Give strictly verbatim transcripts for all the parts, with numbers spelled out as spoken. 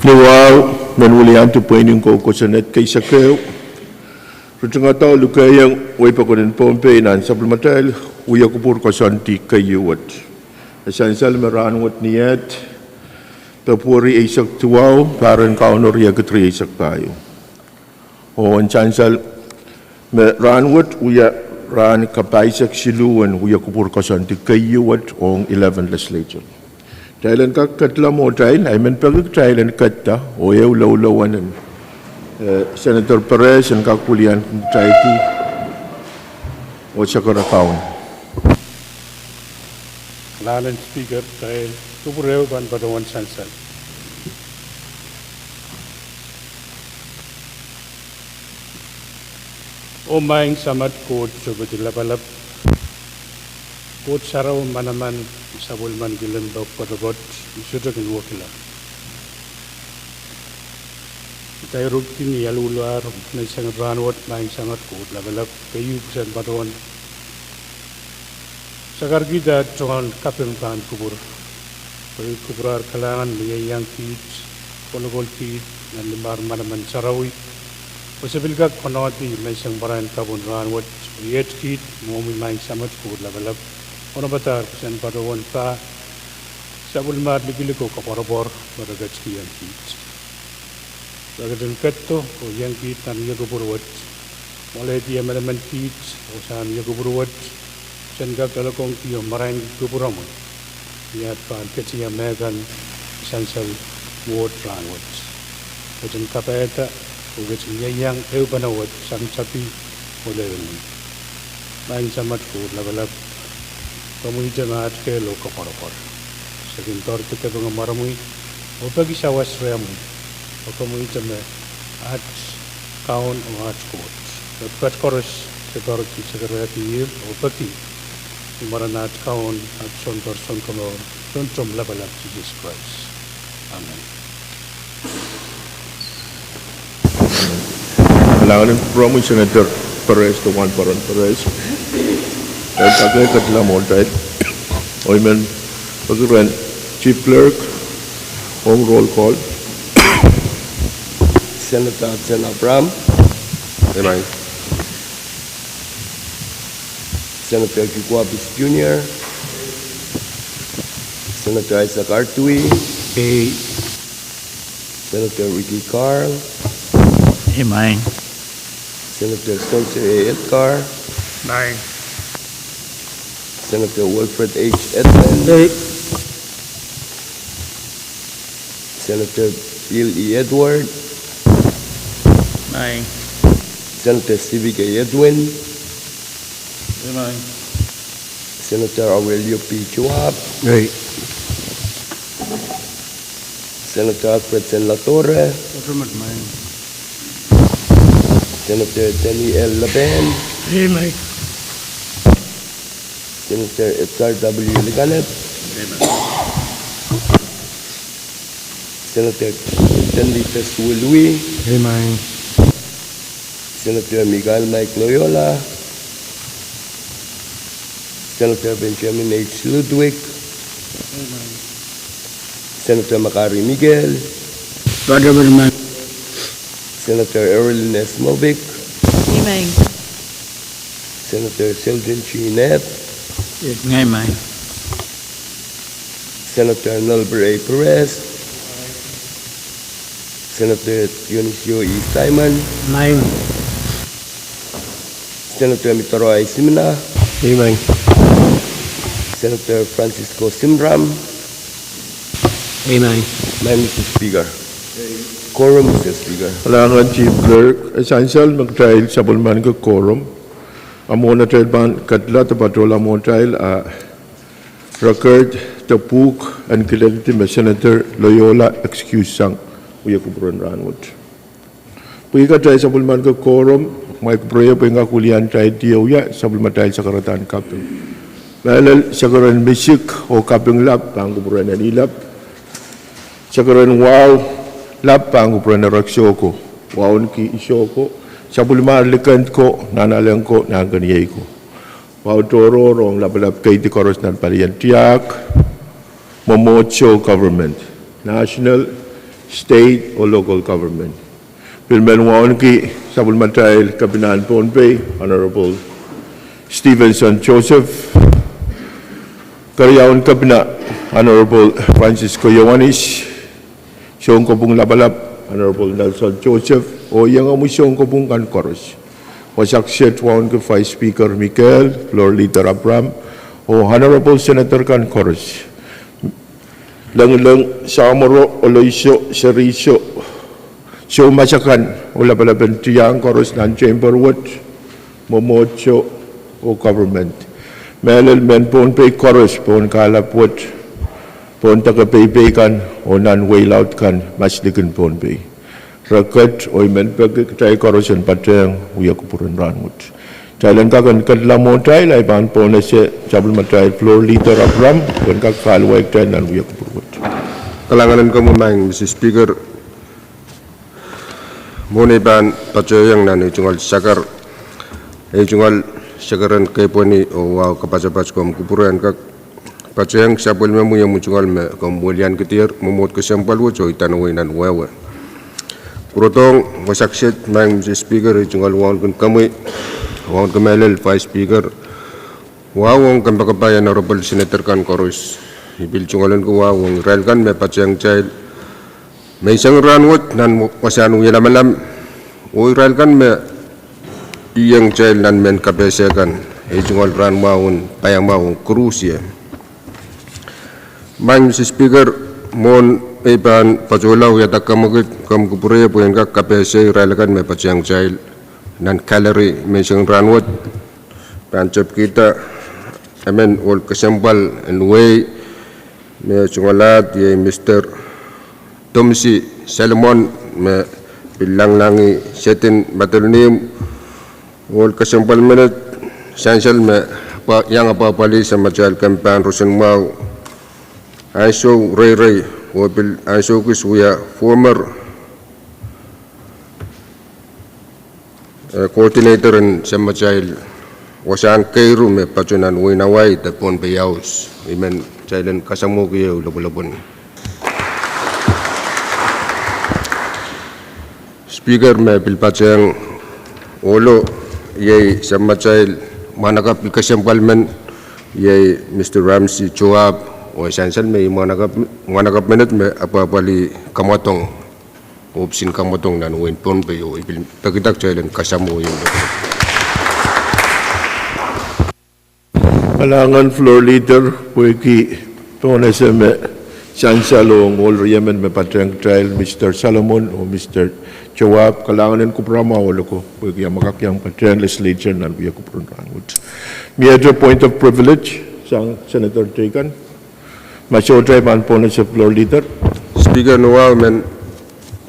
Ni wahu, men weliandi pweinen kou kosonned kei sekeu. Ritingada oh lukehiong wehi pokon en Pohnpei nan sapwellimatail wia kupwur koasoandi keieu wet. E sansal me rahnwet ni Eht, Pwehpweri eisek duwau, pahr en Kauno riekid rieisek pahieu. Oh en sansal me rahnwet wia rahn kapahisek siluh en wia kupwur koasoandi keieu wet ong eleven legislature. Kitail en kak ketla mwohtail, ahi men peki kitail en ketta, oh ehu loulou en, eh, Senator Perez en kak weliandi kitail oh sakara kaun. Kalahngan Speaker, kitail kupwur ehu pahn patohwan sansal. Oh Maing Samat Koht Sohpeiong Lapalap, Koht Sarawi manaman, sapwellimanki limpoak koatokot, sohte kin wekila. Kitail rukidi ni aluhlahr menseng en rahnwet, Maing Samat Koht Lapalap, keieu pwusen patohwan sakarkihda tohn kaping pahn kupwur. Pwe kupwur ahr kalahngan me ieiang kiht, kolokol kiht nan limar manaman sarawi, oh se pil kak konehdi menseng pwarain kapw en rahnwet, oh iet kiht mwohmwi, Maing Samat Koht Lapalap, onopadahr pwusen patohwan pah sapwellimar likilik oh koapworopwor me re ketikihong kiht. Re ketin ketido oh iang kiht nan wia kupwur wet, mwoalehdi emenemen kiht oh sang wia kupwur wet, sen kak loalokongki oh marainki kupwuromwi, ni aht pahn ketia mehkan sansal mwohd rahnwet. Ketin kapaiada oh ketin ieiang ehupene wet sang tapi oh lewemwi. Maing Samat Koht Lapalap, komwi ihte me aht kehl oh koapworopwor. Se kin doaredi kapinga mwaromwi oh peki sawas rehmwi, oh komwi ihte me aht Kaun oh aht Koht. Pwukat koaros se doaredi, se kerehdi ih oh peki ni mwaren aht Kaun, aht Soundor, Sounkomour, Sountomw Lapalap Sises Krais. Amen. Kalahngan en kupwuromwi Senator Perez, de Wahnpoaron Perez. Kitail kak ketla mwohtail, oh I men peki rehn Chief Clerk ong roll call. Senator Absen Abraham. Senator Kikuapis Junior. Senator Isaac Artui. Senator Ricky Carl. Senator Spencer A. Edgar. Senator Wilfred H. Edmund. Senator Bill E. Edward. Senator Sivi K. Edwin. Senator Aurelio P. Joab. Senator Alfred Senlatore. Senator Daniel Laben. Senator Edgar W. Likanep. Senator Stanley Fesuwe Lui. Senator Michael Mike Loyola. Senator Benjamin H. Ludwig. Senator Makari Mikael. Senator Erilyn S. Novick. Senator Sheldon G. Nett. Senator Nelber A. Perez. Senator Dionisio E. Simon. Senator Mitaro I. Simina. Senator Francisco Simram. Amen. Maing Mister Speaker. Quorum, Mister Speaker. Kalahngan Chief Clerk, e sansal me kitail sapwellimaniki quorum, a mwohn atail pahn ketla de patohla mwohtail, a record de pwuhk en kileldi me Senator Loyola excuse sang wia kupwuren rahnwet. Pwehki kitail sapwellimaniki quorum, kumwail kupwureio pwe I en kak weliandi kitail wia sapwellimatail sakaradahn kaping. Mehlel sakaren misik oh kaping lap pahn kupwuren Eni Lap. Sakaren wahu lap pahn kupwuren Erekiso ko, Wauneki Iso ko, sapwellimar likend ko, Nahnalek ko, Nahnkeniei ko. Wahu tohrohr ong lapalap keidi koaros nan palien tiahk, mwomwohdiso, government, national, state oh local government. Pil men wauneki sapwellimatail Kepina en Pohnpei, Honorable Stevenson Joseph, keriaun Kepina, Honorable Francisco Iohannis, Sounkopwung Lapalap, Honorable Nelson Joseph, oh iengomwi sounkopwung kan koaros. Wasa kiset wauneki Vice Speaker Mikel, Floor Leader Abraham, oh Honorable Senator kan koaros. Lengileng, Samoro, Oloiso, Seriso, Soumasakan, oh lapalapen tiahk koaros nan chamber wet, mwomwohdiso, oh government. Mehlel mehn Pohnpei koaros, pohn kahlap wet, pohn deke peipei kan, oh nan wehi laud kan, maslikin Pohnpei. Re ket oh I men peki kitail koaros en patehng wia kupwuren rahnwet. Kitail en kak en ketla mwohtail, I pahn pohnese sapwellimatail Floor Leader Abraham, pwe en kak kahluwa kitail nan wia kupwur wet. Kalahngan en komwi Madam Speaker. Mwohn ei pahn patohiong nan ei tungoal sakar, ei tungoal sakaren kepwehni oh wahu kapasapas, komw kupwure en kak patehng sapwellimomwi omwi tungoal me komw weliankidier mwomwohd kesempwal wet oh idanawei nan wehwe. Pwurodohng wasa kiset Madam Speaker, ei tungoal wauneki komwi, wauneki mehlel Vice Speaker, wahu ong kompoakepahi Honorable Senator kan koaros. I pil tungoal ahneki wahu ong irail kan me patehng kitail menseng rahnwet nan wasahn wie lamalam, oh irail kan me iang kitail nan mehn kapehse kan, ei tungoal rahnmwahu en paiamwahu ong kuruhsie. Madam Speaker, mwohn ei pahn patohla wiahda kamwekid, komw kupwure pwe en kak kapehse irail kan me patehng kitail nan gallery menseng rahnwet. Pahn tepkihda emen ohl kesempwal en wehi me tungoal ahd iei Mister Tomsi Solomon me pil langlahngih Setin Madolenihmw. Ohl kesempwal menet, sansal me iang apwahpwalih Samatail Kempahn Roson Mwahu, ansou reirei oh pil ansou kis wia former coordinator en Samatail wasahn keiru me patoh nan wehin Hawaii de Pohnpei House. I men kitail en kasamwohki ehu lopwolopwon. Speaker, me pil patehng ohlo iei Samatail mwahnakapw kesempwal men, iei Mister Ramsey Joab, oh sansal me mwahnakapw menet me apwahpwalih kamwadong, ohpis en kamwadong nan wehin Pohnpei, oh I pil peki kitail en kasamwo ehu. Kalahngan Floor Leader pwehki pohnese me sansal ong ohl riemen me patehng kitail, Mister Solomon oh Mister Joab. Kalahngan en kupwuramwahu ohloko pwehki amwail kak iang patehng legislature nan wia kupwuren rahnwet. Miehte point of privilege sang Senator teikan. Ma sohte, I pahn pohnese Floor Leader. Speaker, ni wahu men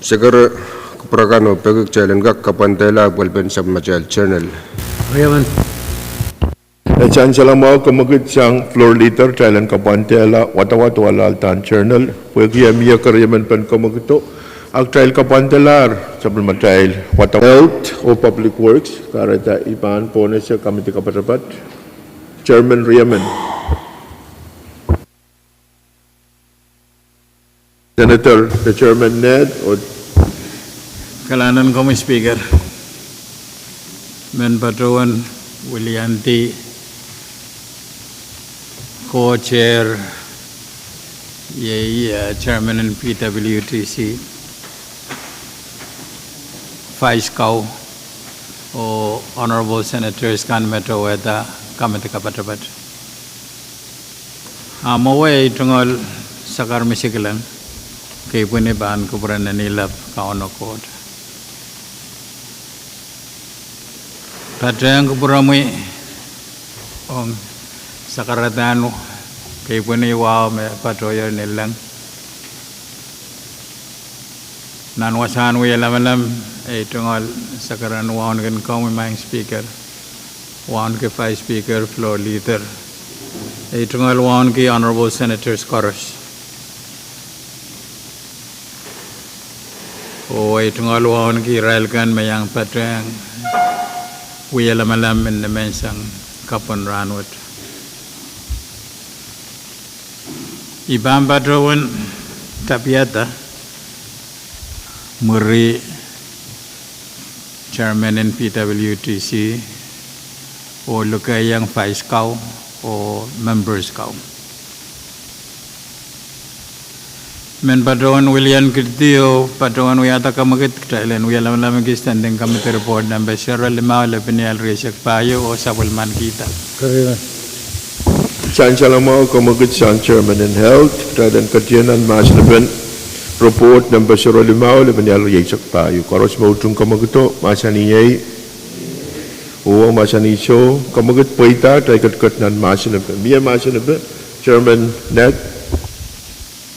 sekere kupwur akan oh peki kitail en kak kapwandehla apwalpen Samatail Journal. E sansalamwahu kamwekid sang Floor Leader, kitail en kapwandehla wadawad oh alahldahn Journal pwehki e mie keriemen pen kamwekido, a kitail kapwandehla sapwellimatail wadawad. Health oh Public Works, kahrehda I pahn pohnese komiti kapatapat, Chairman riemen. Senator, the Chairman Ned, oh. Kalahngan en komwi Speaker, men patohwen wiliandi co-chair, iei Chairman en P W T C, Vice kau, oh Honorable Senators kan me towehda komiti kapatapat. A mwowe ei tungoal sakar misikilang, kei pwehn pahn kupwuren en ilap Kauno Koht. Patehng kupwuromwi ong sakaradahn kei pwehn wahu me patohier ni leng. Nan wasahn wia lamalam, ei tungoal sakaren wauneki komwi Madam Speaker, wauneki Vice Speaker, Floor Leader, ei tungoal wauneki Honorable Senators koaros, oh ei tungoal wauneki irail kan me iang patehng wia lamalam ni menseng kapw en rahnwet. I pahn patohwen tapiada Mwuri chairman en P W T C, oh lukehiong vice kau, oh members kau. Men patohwan wilian kidi oh patohwan wiahda kamwekid, kitail en wia lamalam kis standing committee report nempe sero limau lepin ial rieisek pahieu oh sapwellimanikihda. Sansal mwahu kamwekid sang chairman en health, kitail en ketido nan mahsen pen report nempe sero limau lepin ial rieisek pahieu. Koaros me utung kamwekido, mahsanih ei. Oh mahsanih soh, kamwekid pweida, kitail ketiket nan mahsen pen. Mie mahsen pen, chairman Ned.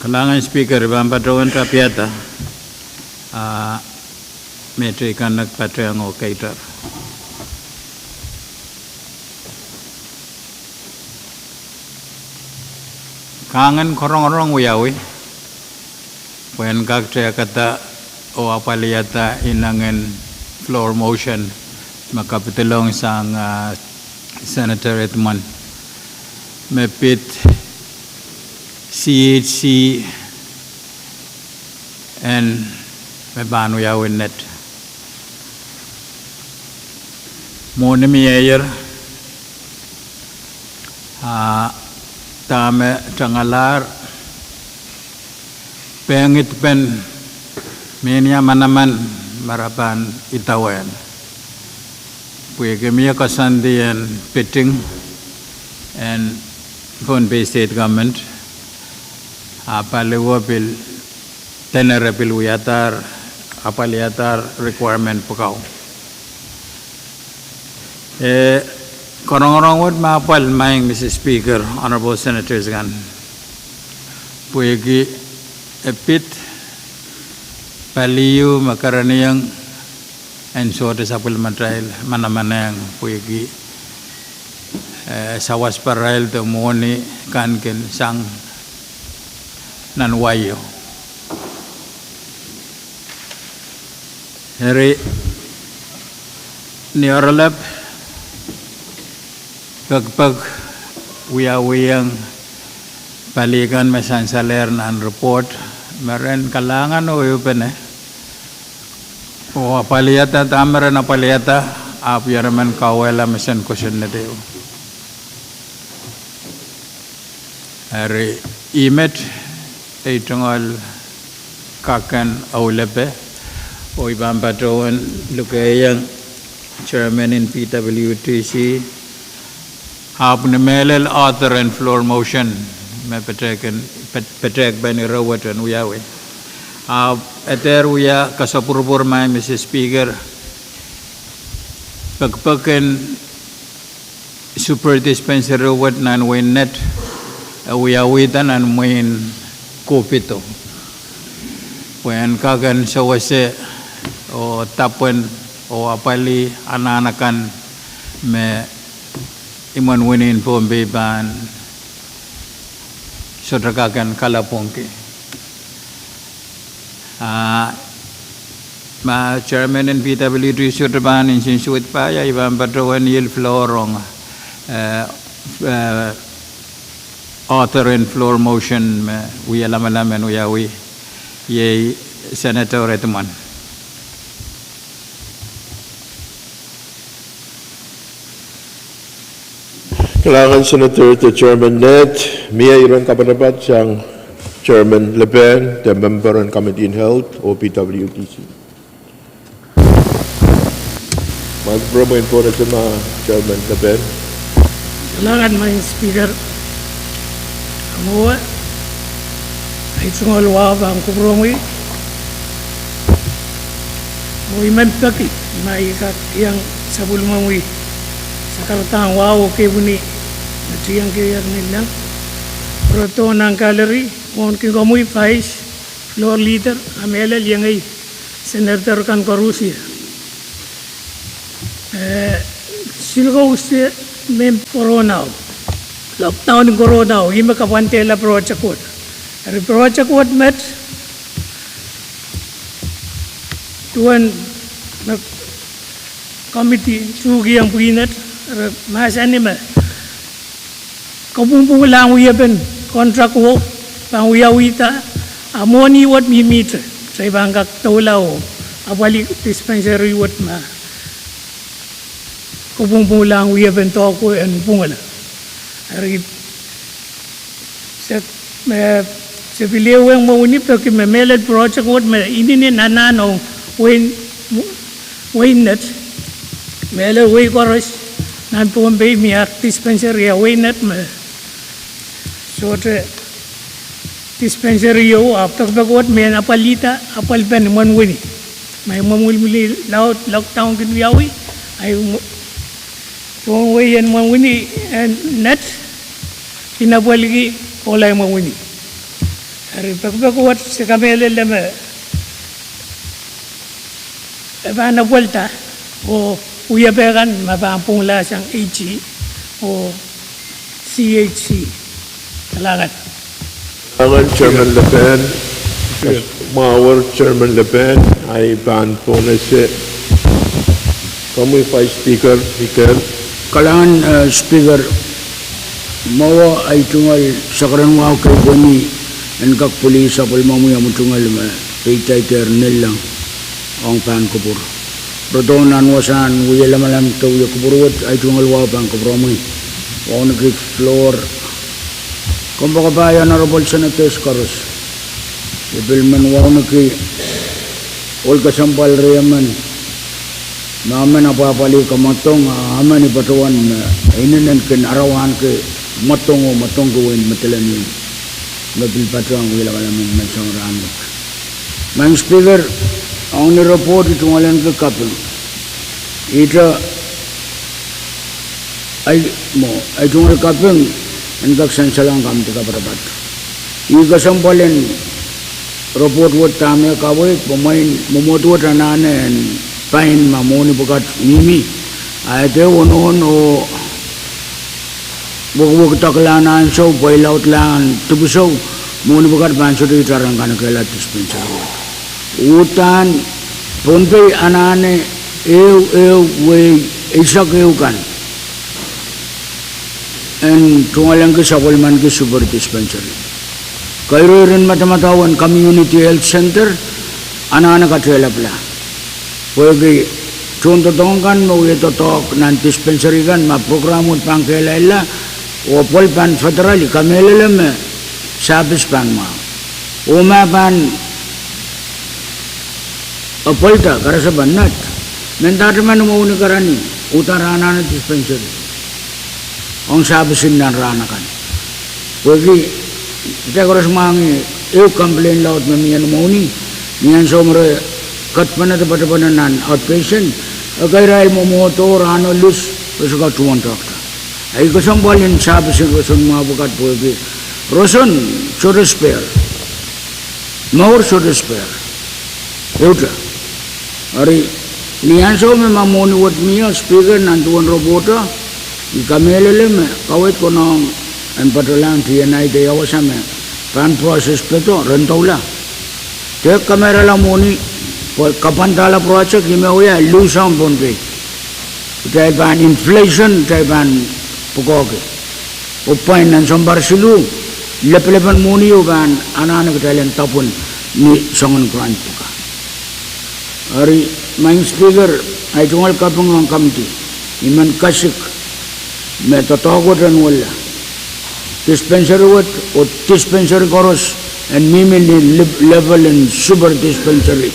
Kalahngan Speaker, I pahn patohwan tapihada, ah, me te I kan nek patehng oh keitar. Kahngen korongorong wiawi pwehn kak tehkada oh apwalihada inengen floor motion me kapidolong sang, ah, Senator Edmund me pid C H C en me pahn wiawi Ned. Mwohni mieier, ah, dahme tangalahr, pehngid pen mehnia manaman me re pahn idawehn. Pwehki mie koasoandi en bidding en Pohnpei State Government, ah paliwar pil, dene re pil wiadahr, apwaliadahr requirement pwukat. Eh, korongorong wet me apwal, Madam Speaker, Honorable Senators kan, pwehki e pid paliu me kerenieng en sohte sapwellimatail manamanehng pwehki, eh, sawas pahrail de mwohni kan kin sang nan waio. Eri, ni oaralap, pekipek wiawiong pali kan me sansalehr nan report, me ren kalahngan oh ehupene oh apwalihada dahme ren apwalihada, ahpw ieremen kauwehla mesen kosonnedo. Eri, I met ei tungoal kak en aulepe, oh I pahn patohwan lukehiong chairman en P W T C, ahpw ni mehlel author en floor motion me petehk, petehkpen ire wet en wiawi, ahpw e dehr wia kasapwurupwur, Madam Speaker, pekipek en super dispensary wet nan wehin Ned, e wiawihda nan mwehin Kuhpido, pwe en kak en sewese oh dapwen oh apwalih anahn akan me imwen wehin Pohnpei pahn sohte kak en kalapwungki. Ah, ma chairman en P W T C sohte pahn nsensuwed, I pahn patohwan yield floor ong, eh, eh, author en floor motion me wia lamalam en wiawi, iei Senator Edmund. Kalahngan Senator de Chairman Ned, mie iren kapatapat sang Chairman Lepeng de member en Committee en Health oh P W T C. Mwahu kupwuromwi en pwurehng Chairman Lepeng. Kalahngan Madam Speaker, mwowe, ei tungoal wahu pahn kupwuromwi, oh I men peki ma I kak iang sapwellimomwi sakaradahn wahu oh kepwini me tieng keier ni leng. Pwurodo nan gallery, mwohnki komwi Vice, Floor Leader, a mehlel iengei Senator kan koaros. Eh, siluh kousoie mehn corona, lockdown en corona, ih me kapwandehla project wet. Eri project wet met, duwen me committee tuhkihong pwihn et, re mahsanih me kapwungpwungla wiepen contract wo pahn wiawihda, a mwohni wet mihmihte. Kitail pahn kak doula oh apwalih dispensary wet ma kopwungpwungla ong wiepen doakoa en pwungala. Eri se, me, se pil ehu ong mwohni peki me mehlel project wet me inenen anahn ong wehin, wehin Net, mehlel wehi koaros nan Pohnpei mie dispensary a wehin Net me sohte dispensary ieu, a pekpek wet me en apwalihda apwalipen imwen wini. Ma imwen wini laud lockdown kin wiawi, a imw-, tohn wehi en imwen wini en Net kin apwaliki kohla imwen wini. Eri pekpek wet se kamehlele me e pahn apwalihda oh wiepe kan ma pahn pwungla sang A G oh C H C. Kalahngan. Kalahngan Chairman Lepen, mwahuer Chairman Lepen, ahi pahn pohnese. Komwi Vice Speaker, Mikel. Kalahngan, eh, Speaker, mwahu ahi tungoal sakaradahn wahu kei pweni en kak pwilihdi sapwellimomwi omwi tungoal me peidida dehr nellahng ong pahn kupwur. Rodohng nan wasahn wie lamalam de wie kupwur wet, ahi tungoal wahu pahn kupwuromwi. Wauneki floor, kompoakepahi Honorable Senators koaros. I pil men wauneki ohl kesempwal riemen, me emen apwahpwalih kamwadong, a emen I patohwan me inenen kin arawahnki mwadong oh mwadongki wehin Madolenihmw, me pil patohwan wie lamalam en menseng rahnwet. Madam Speaker, ong ni report I tungoal ahneki kaping. Ihte ahi, mwo, ahi tungoal kaping en kak sansalohng komiti kapatapat. Ih kesempwal en report wet dahme kaweid, pwe mwein mwomwohd wet anahne en pain ma mwohni pwukat mihmi. A e dehr wonohn oh wekidekla nan ansou, pweilaudla nan dipwisou, mwohni pwukat pahn sohte itar en kanekehla dispensary wet. Uhdahn Pohnpei anahne ehu, ehu wehi eisek ehu kan en tungoal ahneki sapwellimaniki super dispensary. Keireiren madamadau en community health center anahne katelapla. Pwehki tohndoadoahk kan me wie doadoahk nan dispensary kan ma program wet pahn kehlailla, oh apwal pahn federal, I kamehlele me service pahn mwahu. Oh ma pahn apwalihda karasepe Net, mendahte ma ni mwohni karanih, uhdahn re anahne dispensary ong service en nan rahn akan. Pwehki kitail koaros mwahngih ehu complain laud me mie ni mwohni, ni ansou me re ketpene de patepene nan outpatient, ekei irail mwomwohdo, rahno lus, re sohte kak tuhwong doctor. Ahi kesempwal en service en roson mwahu pwukat pwehki roson sohte spare. Mour sohte spare. Ehute. Eri, ni ansou me ma mwohni wet mie, Speaker, nan duwen reporto, I kamehlele me kaweid konehng en patohlahng D N I de ia wasa me pahn process pedo, ren doula. De kamehrala mwohni, pwe kapwandahla project, ih me wia luhsoang Pohnpei. Kitail pahn inflation, kitail pahn pwukoahki. Oh pwain nan sounpar siluh, lepelepen mwohni oh pahn anahne kitail en dapwen ni soangen grant pwukat. Eri, Madam Speaker, ahi tungoal kaping ong komiti, I men kasik me doadoahk wet en wella. Dispensary wet, oh dispensary koaros en mihmi ni level en super dispensary.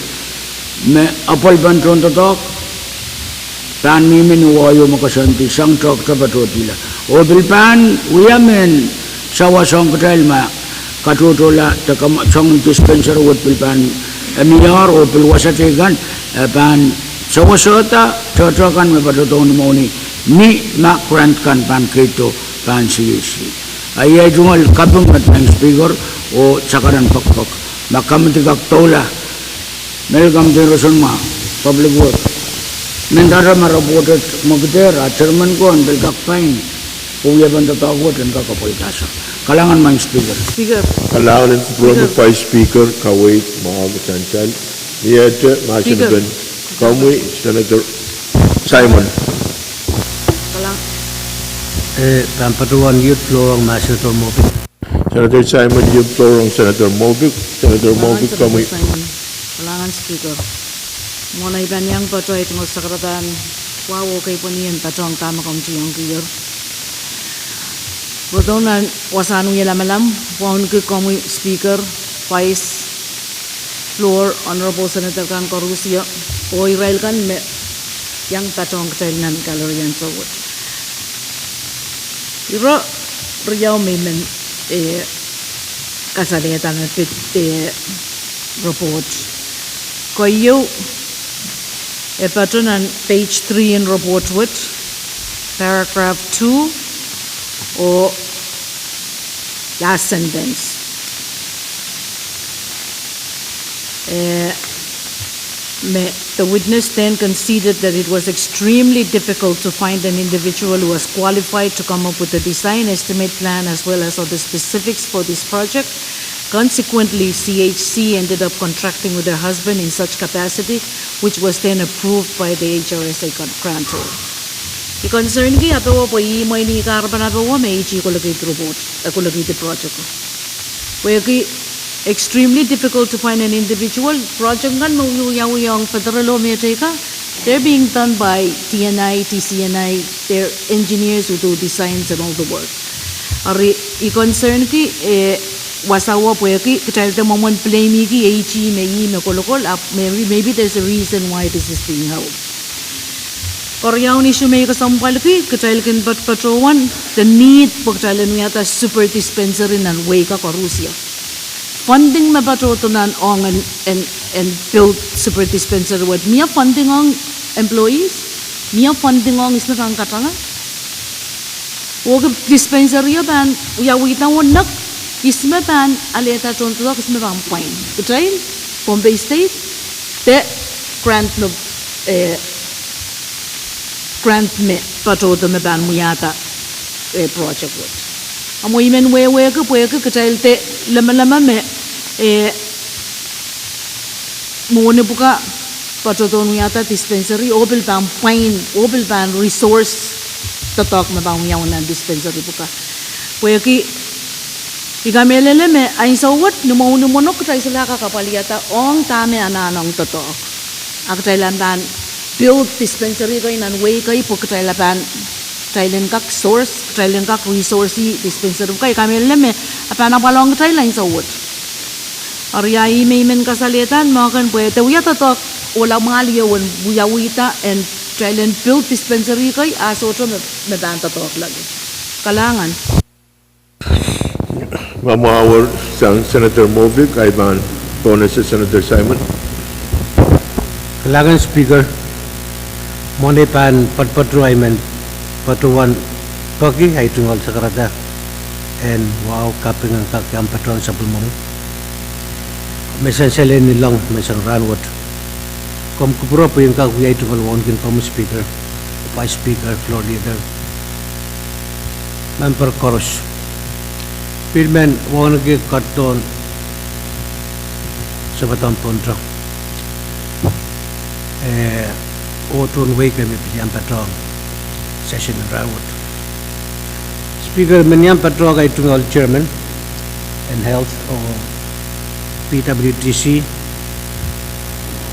Me apwalipen tohndoadoahk pahn mihmi ni wahio me koasoandi sang doctor patohdihla. Oh pil pahn wia mehn sawas ong kitail ma katohtohla de soangen dispensary wet pil pahn emiar oh pil wasa teikan, e pahn sewesehda tohto kan me patohdohng ni mwohni, ni ma grant kan pahn keido pahn C H C. Ahi ahi tungoal kaping, Madam Speaker, oh sakaradahn pekpek ma komiti kak doula. Mehlel komiti en roson mwahu, Public Work. Mendahte ma reporto mwekid, a chairman ko en pil kak pain, pwe wiepen doadoahk wet en kak apwalihda. Kalahngan Madam Speaker. Kalahngan en kupwuromwi Vice Speaker, kaweid mwahu me sansal. Miehte mahsen en komwi Senator Simon. Eh, pahn patohwan yield floor ong Senator Moffitt. Senator Simon, yield floor ong Senator Moffitt. Senator Moffitt, komwi. Speaker, mwohn ei pahn iang patohwan tungoal sakarada, wahu kei pwehn en patohwan dahme komw iang kier. Pwe dohnan wasahn wie lamalam, wauneki komwi Speaker, Vice, Floor, Honorable Senator kan koarusie, oh irail kan me iang patohwan kitail nan gallery ansou wet. Ire riau me I men, eh, kasalehda me pid, eh, report. Keieu, e patohwan page three en report wet, paragraph two, oh last sentence. Eh, me, the witness then conceded that it was extremely difficult to find an individual who was qualified to come up with a design, estimate, plan, as well as other specifics for this project. Consequently, C H C ended up contracting with her husband in such capacity, which was then approved by the H R S A con-, grantor. I concernki ape wo pwe ih mwein ih kahrepen ape wo me ih kolokihdi report, eh, kolokihdi project. Pwehki extremely difficult to find an individual. Project kan me wiawi ong federal oh mehteikan, they're being done by T N I, T C N I, they're engineers who do designs and all the work. Eri I concernki, eh, wasa wo pwehki kitail de mwomwen blameki ei me ih me kolokol, ah, maybe, maybe there's a reason why this is being held. Keriaun issue me I kesempwalki, kitail kin patohwan, the need pwe kitail en wiahda super dispensary nan wehi kan koarusie. Funding me patohdo nan ong en, en, en build super dispensary wet. Mie funding ong employees, mie funding ong ihs me pahn katanga. Oh ke dispensary o pahn wiawihda oh nek, ihs me pahn alehda tohn doadoahk, ihs me pahn pwain. Kitail, Pohnpei State, de grant me, eh, grant me patohdo me pahn wiahda, eh, project wet. Ahmw I men wehwehki pwehki kitail de lamalam me, eh, mwohni pwukat patohdo en wiahda dispensary, oh pil pahn pwain, oh pil pahn resource doadoahk me pahn wiawi nan dispensary pwukat. Pwehki I kamehlele me ansou wet ni mwohni mwohno kitail solahr kak apwalihada ong dahme anahn ong doadoahk. A kitail ahpw pahn build dispensary kei nan wehi kei pwe kitail ahpw pahn, kitail en kak source, kitail en kak resource dispensary pwukat. I kamehlele me ahpw pahn apwal ong kitail ansou wet. Eri a ih me I men kasalehda me kan pwe de wia doadoahk oh lamalam ie wen wiawihda en kitail en build dispensary kei a sohte me, me pahn doadoahk lagi. Kalahngan. Ma mwahu sang Senator Movic, I pahn pohnese Senator Simon. Kalahngan Speaker, mwohn ei pahn patopato I men patohwan peki ei tungoal sakarada en wahu kaping en kak iang patohwan sapwellimomwi me sansal en ilong me sang rahnwet. Komw kupwure pwe I en kak wia ei tungoal wauneki komwi Speaker, Vice Speaker, Floor Leader, member koaros. Pil men wauneki ketidohn sapwellimomwi pwehn tohn, eh, oh tohn wehi kei me pil iang patohwan session en rahnwet. Speaker, I men iang patohwan ei tungoal Chairman en Health oh P W D C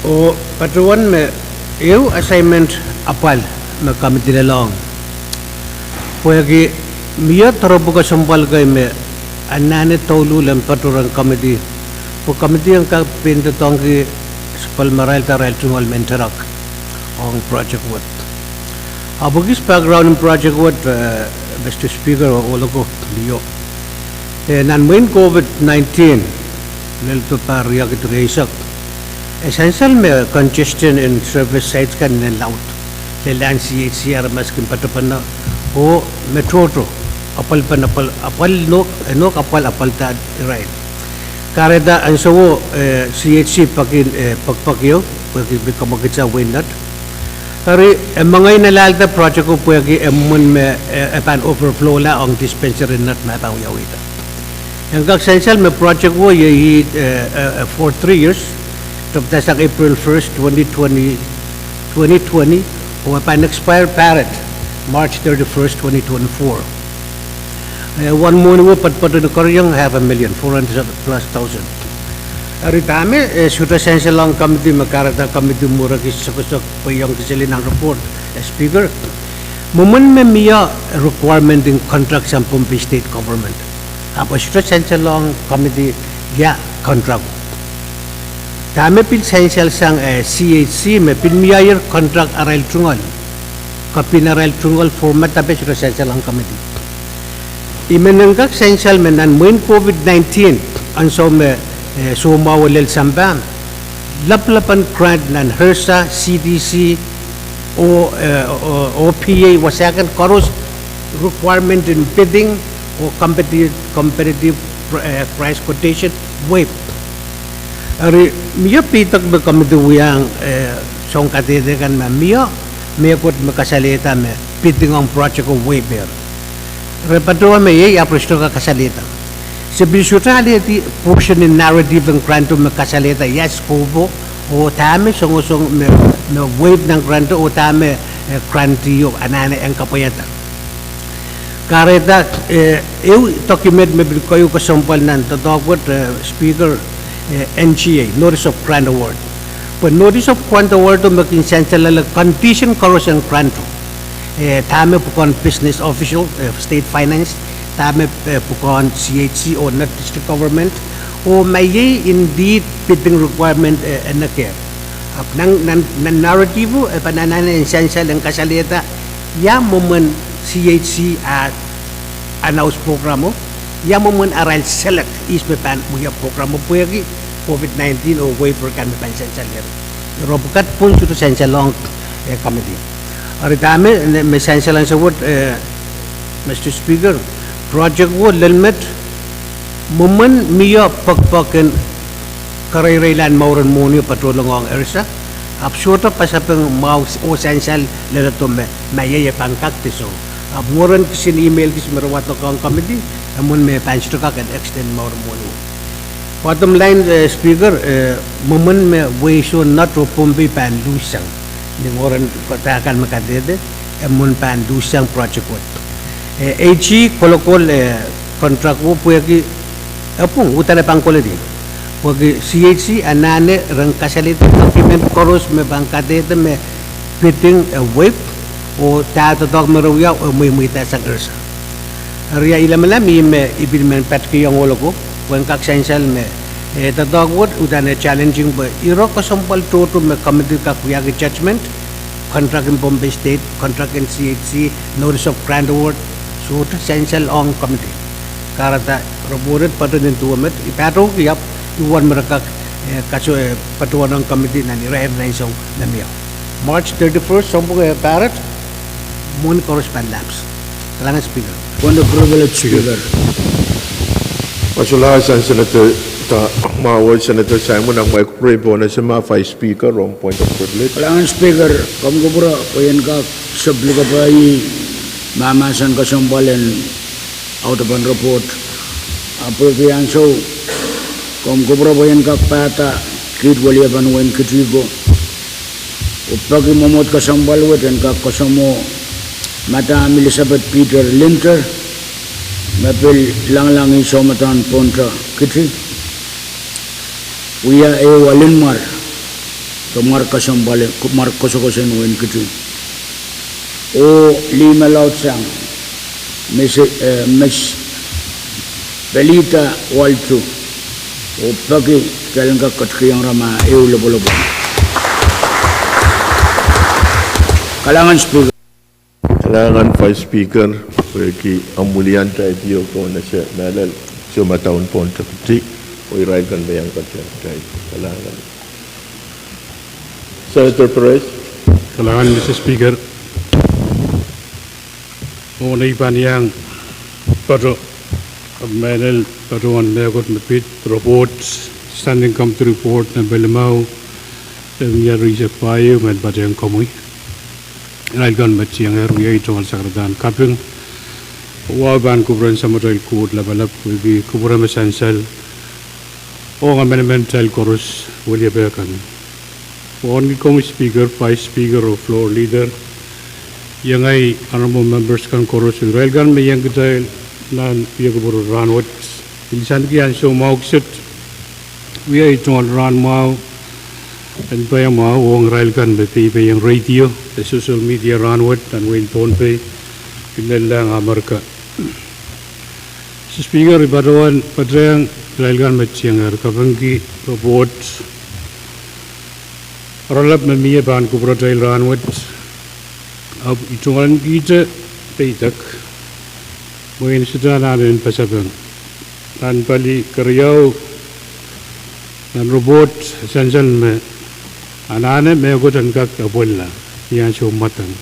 oh patohwan me ehu assignment apwal me committee lelohng. Pwehki mie doaropwe kesempwal kei me anahne douluhl en patohwan committee, pwe committee en kak pein doadoahngki sapwellimarail de arail tungoal men tedek ong project wet. Ahpw ekis background en project wet, eh, Mister Speaker, oh loko lio. Eh, nan mwehin COVID nineteen, lel pahr riekid rieisek, e sansal me congestion en service sites kan inenen laud. Lel nan C H C aramas kin patopene, oh me tohto, apwal pen apwal, apwal nohk, eh, nohk apwal, apwalda irail. Kahrehda ansouo, eh, C H C peki, eh, pekpek ieu, pwehki pil kamwekid sang wehin Nett. Eri, e mengei en alahlda project o pwehki e mwomwen me, eh, e pahn overflow la ong dispensary en Nett me e pahn wiawihda. En kak sansal me project o iei, eh, eh, eh, for three years, tepda sang April first, twenty twenty, twenty twenty, oh e pahn expire paret March thirty-first, twenty twenty-four. Eh, uwen mwohni o patopato ni keriong half a million, four hundred plus thousand. Eri dahme, eh, sohte sansalong committee me kahrehda committee mwureki sokosok pwe iong kiseli nan report, eh, Speaker. Mwomwen me mie requirement en contract sang Pohnpei State Government. Ahpw sohte sansalong committee ia contract. Dahme pil sansal sang, eh, C H C me pil mie contract arail tungoal. Kopin arail tungoal format ape sohte sansalong committee. I men kak sansal me nan mwein COVID nineteen, ansou me, eh, soumwahu lel sampah, lapalap en grant nan HRSA, C D C, oh, eh, oh, oh, P A, wasa kan koaros requirement in bidding oh competitive, competitive, eh, price quotation waive. Eri mie pidok me committee wiahiong, eh, soun kadehde kan ma mie mehkot me kasalehda me bidding ong project oh waive. Re patohwan me iei ahpw re sohte kak kasalehda. Se pil sohte alehdi portion en narrative en grant me kasalehda ia scope oh dahme songosong me, me waive nan grant oh dahme, eh, grantee oh anahne en kapwaiada. Kahrehda, eh, ehu document me pil keieu kesempwal nan doadoahk wet, eh, Speaker, eh, N G A, Notice of Grant Award. Pwe Notice of Grant Award oh me kin sansalehla condition koaros en grant oh. Eh, dahme pwukoahn business official, eh, state finance, dahme, eh, pwukoahn C H C oh not district government, oh ma iei indeed bidding requirement, eh, en eker. Ahpw nan, nan, nan narrative, eh, pahn anahne en sansal en kasalehda ia mwomwen C H C ah announce program oh, ia mwomwen arail select ihs me pahn wia program oh pwehki COVID nineteen oh waiver kan me pahn sansalehr. Eri pwukat pwon sohte sansalong, eh, committee. Eri dahme, ne, me sansal ansou wet, eh, Mister Speaker, project oh lel met, mwomwen mie pekipek en kareireilahn mouren mwohni patohlong ong HRSA, ahpw sohte pasapeng mwahu oh sansal leledo me, ma iei e pahn kak de soh. Ahpw mwurin kisin email kis me re wadohng committee, e mwomwen me pahn sohte kak en extend mouren mwohni. Bottom line, eh, Speaker, eh, mwomwen me wehso not oh Pohnpei pahn luhssang. Ni mwurin kadakan me kadehde, e mwomwen pahn luhssang project wet. Eh, A G kolokol, eh, contract oh pwehki, e pwung, uhdahn e pahn koledi. Pwehki C H C anahne ren kasalehda document koaros me pahn kadehde me bidding e waive, oh dah doadoahk me re wia, oh mweimweida sang HRSA. Eri ia I lamalam ih me I pil men patkihong ohl oko, pwe en kak sansal me, eh, doadoahk wet, uhdahn e challenging pwe ire kesempwal tohto me committee kak wiahki judgment, contract en Pohnpei State, contract en C H C, notice of grant award, sohte sansal ong committee. Kahrehda report et patohwan duwe met, I patohki ahpw I uwen me re kak, eh, kaso, eh, patohwan ong committee nan irair nan ansou me mie. March thirty-first, sounpwong e paret, mwohni koaros pahn lapse. Kalahngan Speaker. Point of privilege, Speaker. Speaker. Masulahr sang Senator, ta, mwahu Senator Simon, ahmw kupwure pohn ese ma Vice Speaker, ong point of privilege. Kalahngan Speaker, komw kupwure pwe ien kak sapwlikapai mahmahsen kesempwal en audepen report. Ahpw pwehki ansou, komw kupwure pwe ien kak pahda kiht weliepen wehin Kitiko. Oh peki mwomwohd kesempwal wet en kak koasoamwo Madam Elizabeth Peter Linter, me pil lengilangih soumwahdohn Pohnte Kiti, wia ehu alinmwar de mwar kesempwal, mwar koasokoasoan wehin Kiti. Oh lih me laudsang, Miss, eh, Miss Belita Waltu, oh peki kitail en kak ketikihong ira ma ehu lopwolopwon. Kalahngan Speaker. Kalahngan Vice Speaker, pwehki omw wiliandi tiahk pohn ese mehlel soumwahdohn Pohnte Kiti, oh irail kan me iang patehng kitail. Kalahngan. Senator Perez. Kalahngan, Mister Speaker. Oh nei pahn iang patoh, mehlel patohwan mehkot me pid report, standing committee report number limau, lemia research pahieu, men patehng komwi. Irail kan me tiengehr wia tungoal sakaradahn kaping. Wa pahn kupwuren Samatail Koht Lapalap, pwehki kupwure me sansal ong amendment tail koaros weliepe kan. Wauneki komwi Speaker, Vice Speaker oh Floor Leader, iengei honorable members kan koaros, irail kan me iang kitail nan wia kupwure rahnwet. Pil sansalki ansou mwahu kiset, Wia ei tungoal rahn mwahu en paiamwahu ong irail kan me peipehiong radio de social media rahnwet nan wehin Pohnpei, inenlahng Amerika. Mister Speaker, I patohwan patehng irail kan me tiengehr kapingki report oaralap me mie pahn kupwuratail rahnwet, ahpw I tungoal kihte peidek mwein sohte anahne en pasapeng nan pali keriau nan report sansal me anahne mehkot en kak apwalla ni ansou mwadang.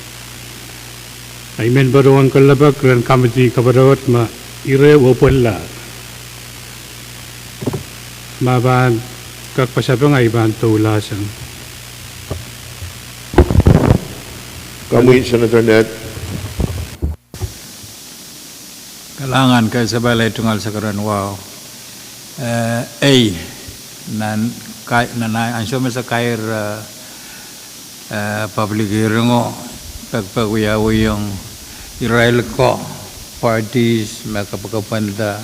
I men patohwan kalelapak rehn committee kapatapat ma ire apwalla. Ma pahn kak pasapeng, I pahn doulahsang. Komwi Senator Ned. Kalahngan, kasapahl ei tungoal sakaradahn wahu. Eh, ei, nan, nan ansou me se kair, eh, eh, public hearing o, pekpek wiawihong irail ko, parties me kapakapwanda,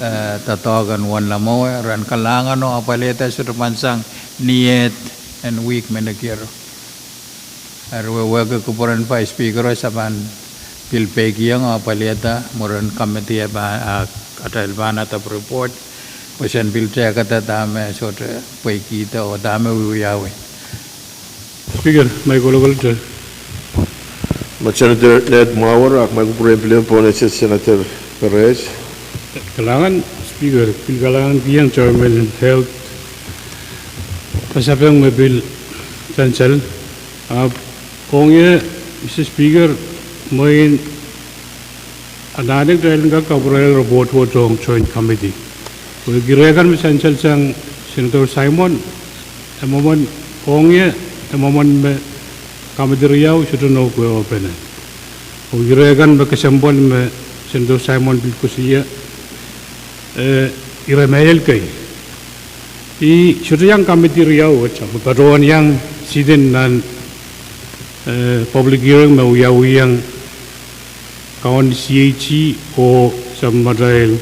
eh, doadoahk en Wonlamowe, ren kalahngan o apwalihada sohte pahn sang ni ehd en wihk me nekiero. Eri wehwehki kupwuren Vice Speaker o se pahn pil peikiong o apwalihada mwurin committee e pahn, ah, atail pahn adopt report, pwe sen pil tehkada dahme sohte pweikihda o dahme wiewiawi. Speaker, ma I kolokol te. Ma Senator Ned mwahuier, ahpw ma I kupwurehng pil pohn ese Senator Perez. Kalahngan Speaker, pil kalahngan kihong Chairman Health pasapeng me pil sansal. Ahpw ong ie, Mister Speaker, mwein anahne kitail en kak kapwurehla report wet ong joint committee. Pwehki ire kan me sansal sang Senator Simon, e mwomwen ong ie, e mwomwen me committee riau sohte nohk wehwehpene. Oh ire kan me kesempwal me Senator Simon pil koasoia, eh, ire mehlel kei. I sohte iang committee riau wet, ahpw patohwan iang sit in nan, eh, public hearing me wiawihong kaun C H C oh samatail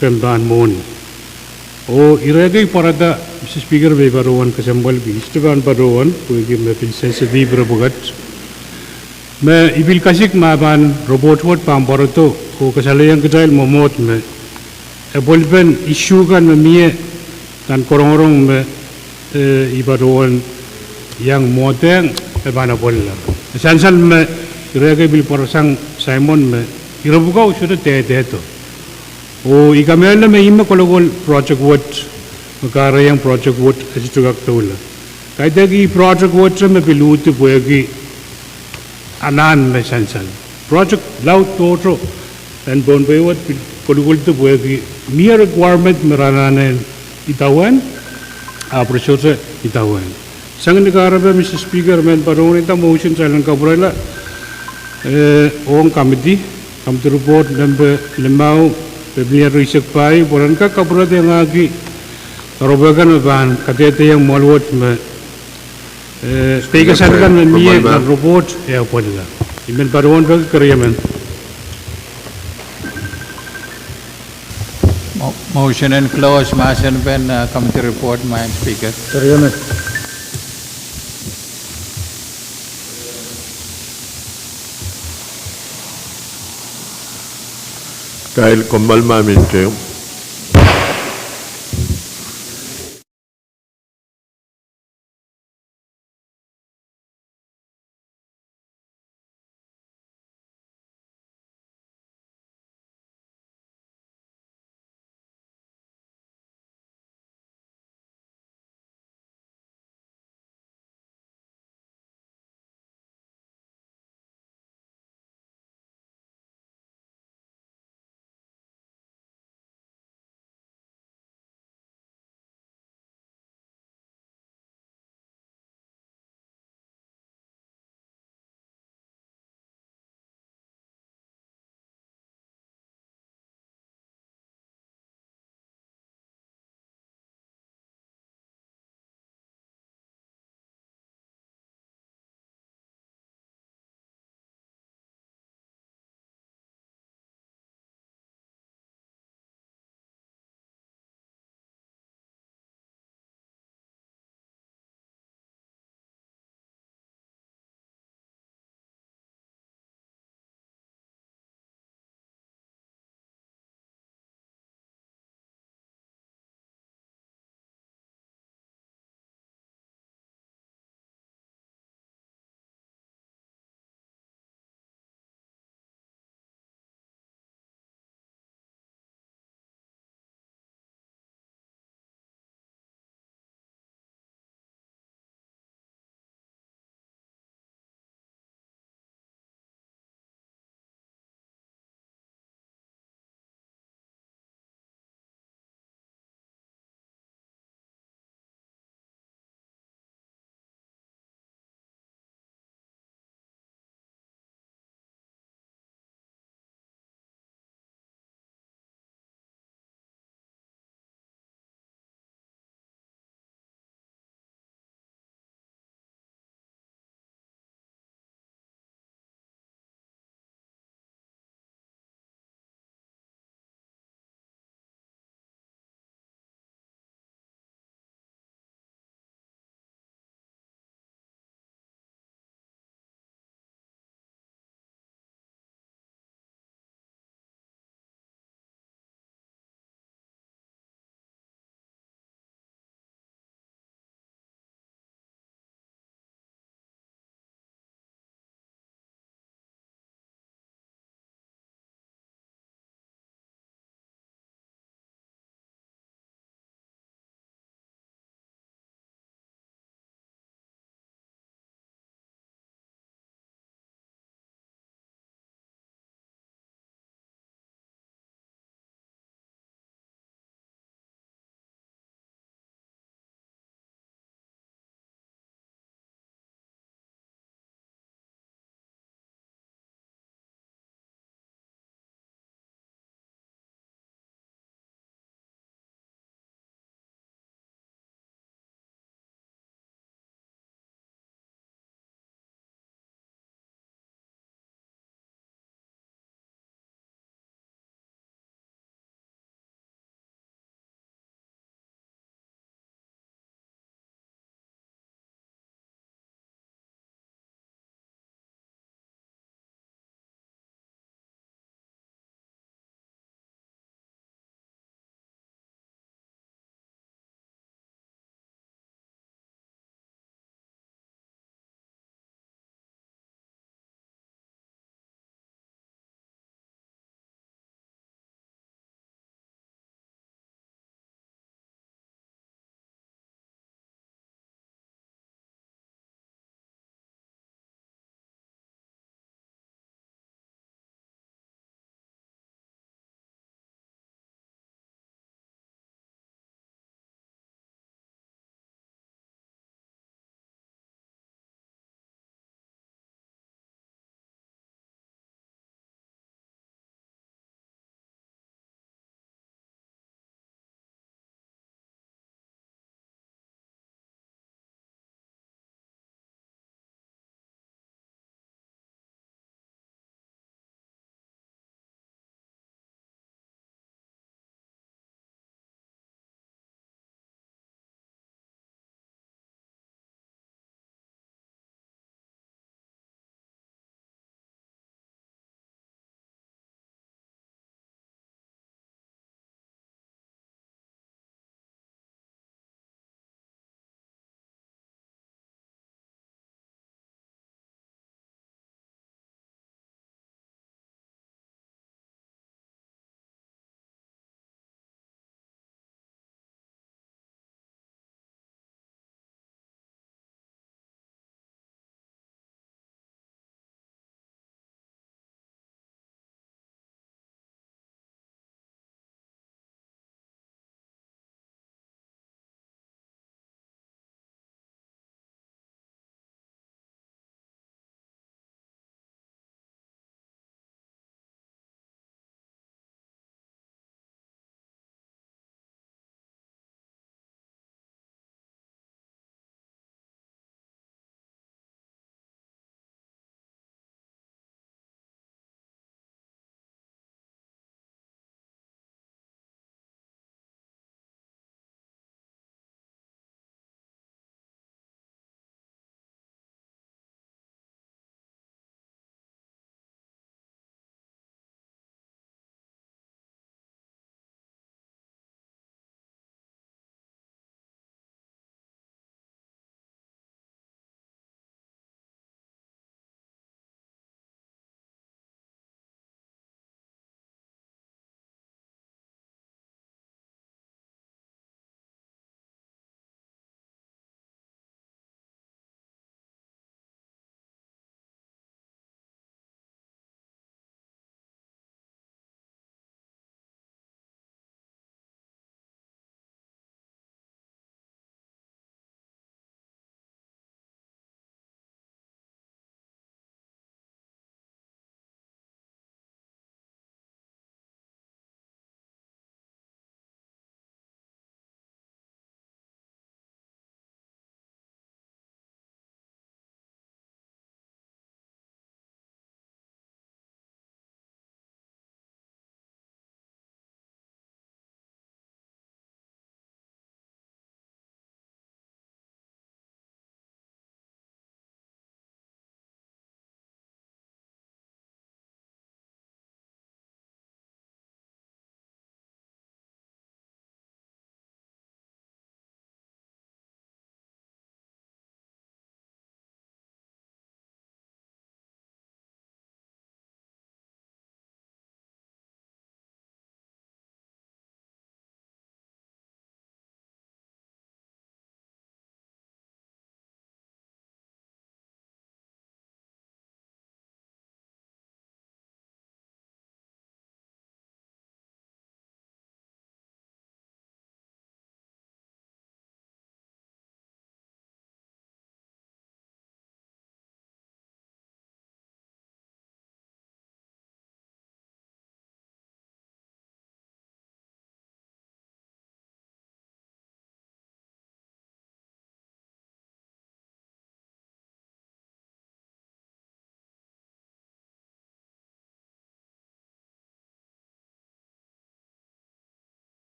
kempan mwohni. Oh ire kei pwarada, Mister Speaker, me I patohwan kesempwalki, I sohte pahn patohwan, pwehki me pil sensitive ire pwukat. Me I pil kasik ma pahn report wet pahn pwarodo oh kasalehiong kitail mwomwohd me epwelipen issue kan me mie nan korongorong me, eh, I patohwan iang mwohdehng e pahn apwalla. E sansal me ire kei pil pwarasang Simon me ire pwukat sohte dehdehdo. Oh I kamehlele me ihme kolokol project wet, me kahrehiong project wet e sohte kak doula. Kaidehk ih project wet me pil uhdi pwehki anahn me sansal. Project laud tohto en Pohnpei wet pil kolukoldi pwehki mie requirement me re anahne idawehn, ahpw re sohte idawehn. Sang ni kahrepe, Mister Speaker, men patohwan ida motion kitail en kapwurehla, eh, ong committee, committee report nempe limau, pepnia riisek pahieu, pwe ren kak kapwurehdi iangahki doaropwe kan me pahn kadehdehiong mwoahl wet me, eh, peikasal kan me mie nan report e apwalla. I men patohwan peki keriemen. Mo-, motion en close mahsen pen, uh, committee report, Madam Speaker. Keriemen. Kitail kommoal ma minte.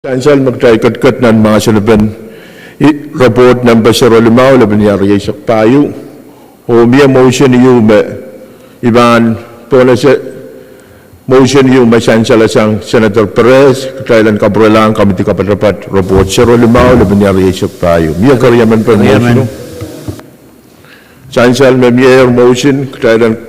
Sansal me kitail ketiket nan mahsen en pen, i, report nempe sero limau, lepin iar rieisek pahieu. Oh mie motion ieu me, i pahn pohnese motion ieu me sansalasang Senator Perez, kitail en kapwurelahng komiti kapatapat report sero limau, lepin iar rieisek pahieu. Mie keriemen pen motion? Sansal me mie motion, kitail en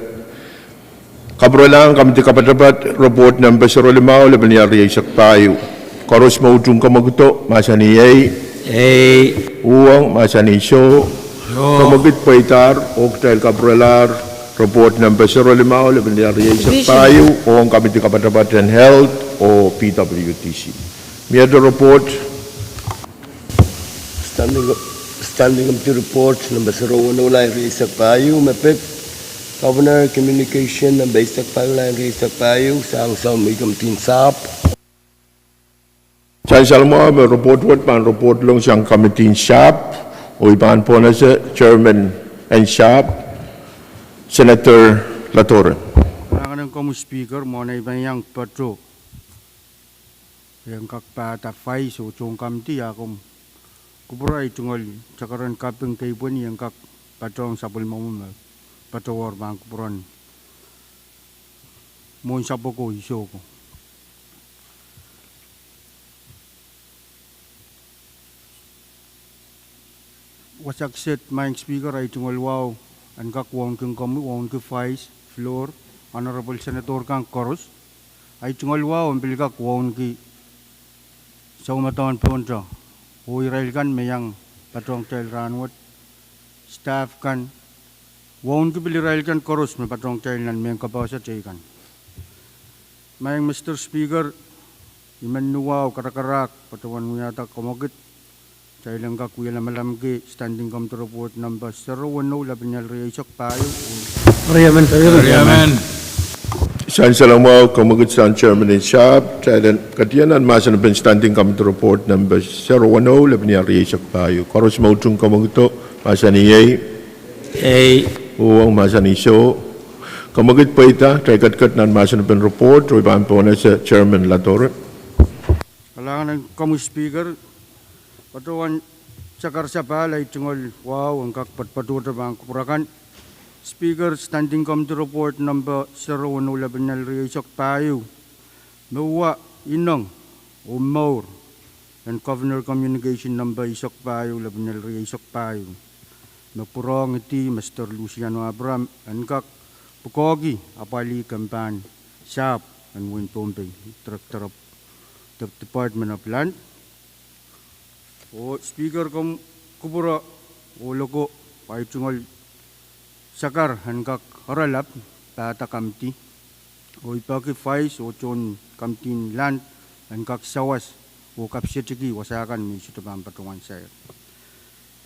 kapwurelahng komiti kapatapat report nempe sero limau, lepin iar rieisek pahieu. Koaros me utung kamwekid, mahsanih ei. Uhwong, mahsanih soh. Kamwekid pweidahr oh kitail kapwurelahr report nempe sero limau, lepin iar rieisek pahieu, ong komiti kapatapat en Health oh P W D C. Miehte report. Standing, Standing Committee Report nempe sero weneu, lain rieisek pahieu, me pid Governor Communication nempe eisek pahieu, lain rieisek pahieu, sang soumi komiti en sahpw. Sansal mwahu me report wet pahn report ong sang komiti en sahpw, oh i pahn pohnese chairman en sahpw, Senator Ladore. Anahnen komwi Speaker, mwohn ei pahn iang patoh en kak pahda vice oh tohn komiti, a komw kupwure ei tungoal sakar en kaping kei pweni en kak patohng sapwellimomwi me patohwor pahn kupwuren mwohn sapwoko isoko. Wasa kiset, Madam Speaker, ei tungoal wahu en kak wauneki komwi, wauneki vice, floor, Honorable Senator kan koaros. Ei tungoal wahu en pil kak wauneki soumadohn pohnte oh irail kan me iang patohng kitail rahnwet, staff kan, wauneki pil irail kan koaros me patohng kitail nan mehn kapehse teikan. Madam Mister Speaker, I men nuwahu karakarahk patohwan wiahda kamwekid, kitail en kak wie lamalamki Standing Committee Report nempe sero weneu, lepin iar rieisek pahieu. Sansal mwahu kamwekid sang chairman en sahpw, kitail en ketiket nan mahsen en pen Standing Committee Report nempe sero weneu, lepin iar rieisek pahieu. Koaros me utung kamwekido, mahsanih ei. Uhwong, mahsanih soh. Kamwekid pweida, kitail ketiket nan mahsen en pen report, oh i pahn pohnese chairman Ladore. Kalahngan en komwi Speaker, patohwan sakar sapahl ei tungoal wahu en kak patpatohte pahn kupwure kan. Speaker, Standing Committee Report nempe sero weneu, lepin iar rieisek pahieu, me wa ineng oh mour en Governor Communication nempe eisek pahieu, lepin iar rieisek pahieu, me pwurehng idi Mister Luciano Abraham en kak pwukoahki apwalih kempahn sahpw en wehin Pohnpei, Director of the Department of Land. Oh Speaker, komw kupwure oh loko, ei tungoal sakar en kak oaralap pahda komiti, oh I peki vice oh tohn komiti en land en kak sawas oh kapisetiki wasa kan me I sohte pahn patohwan sair.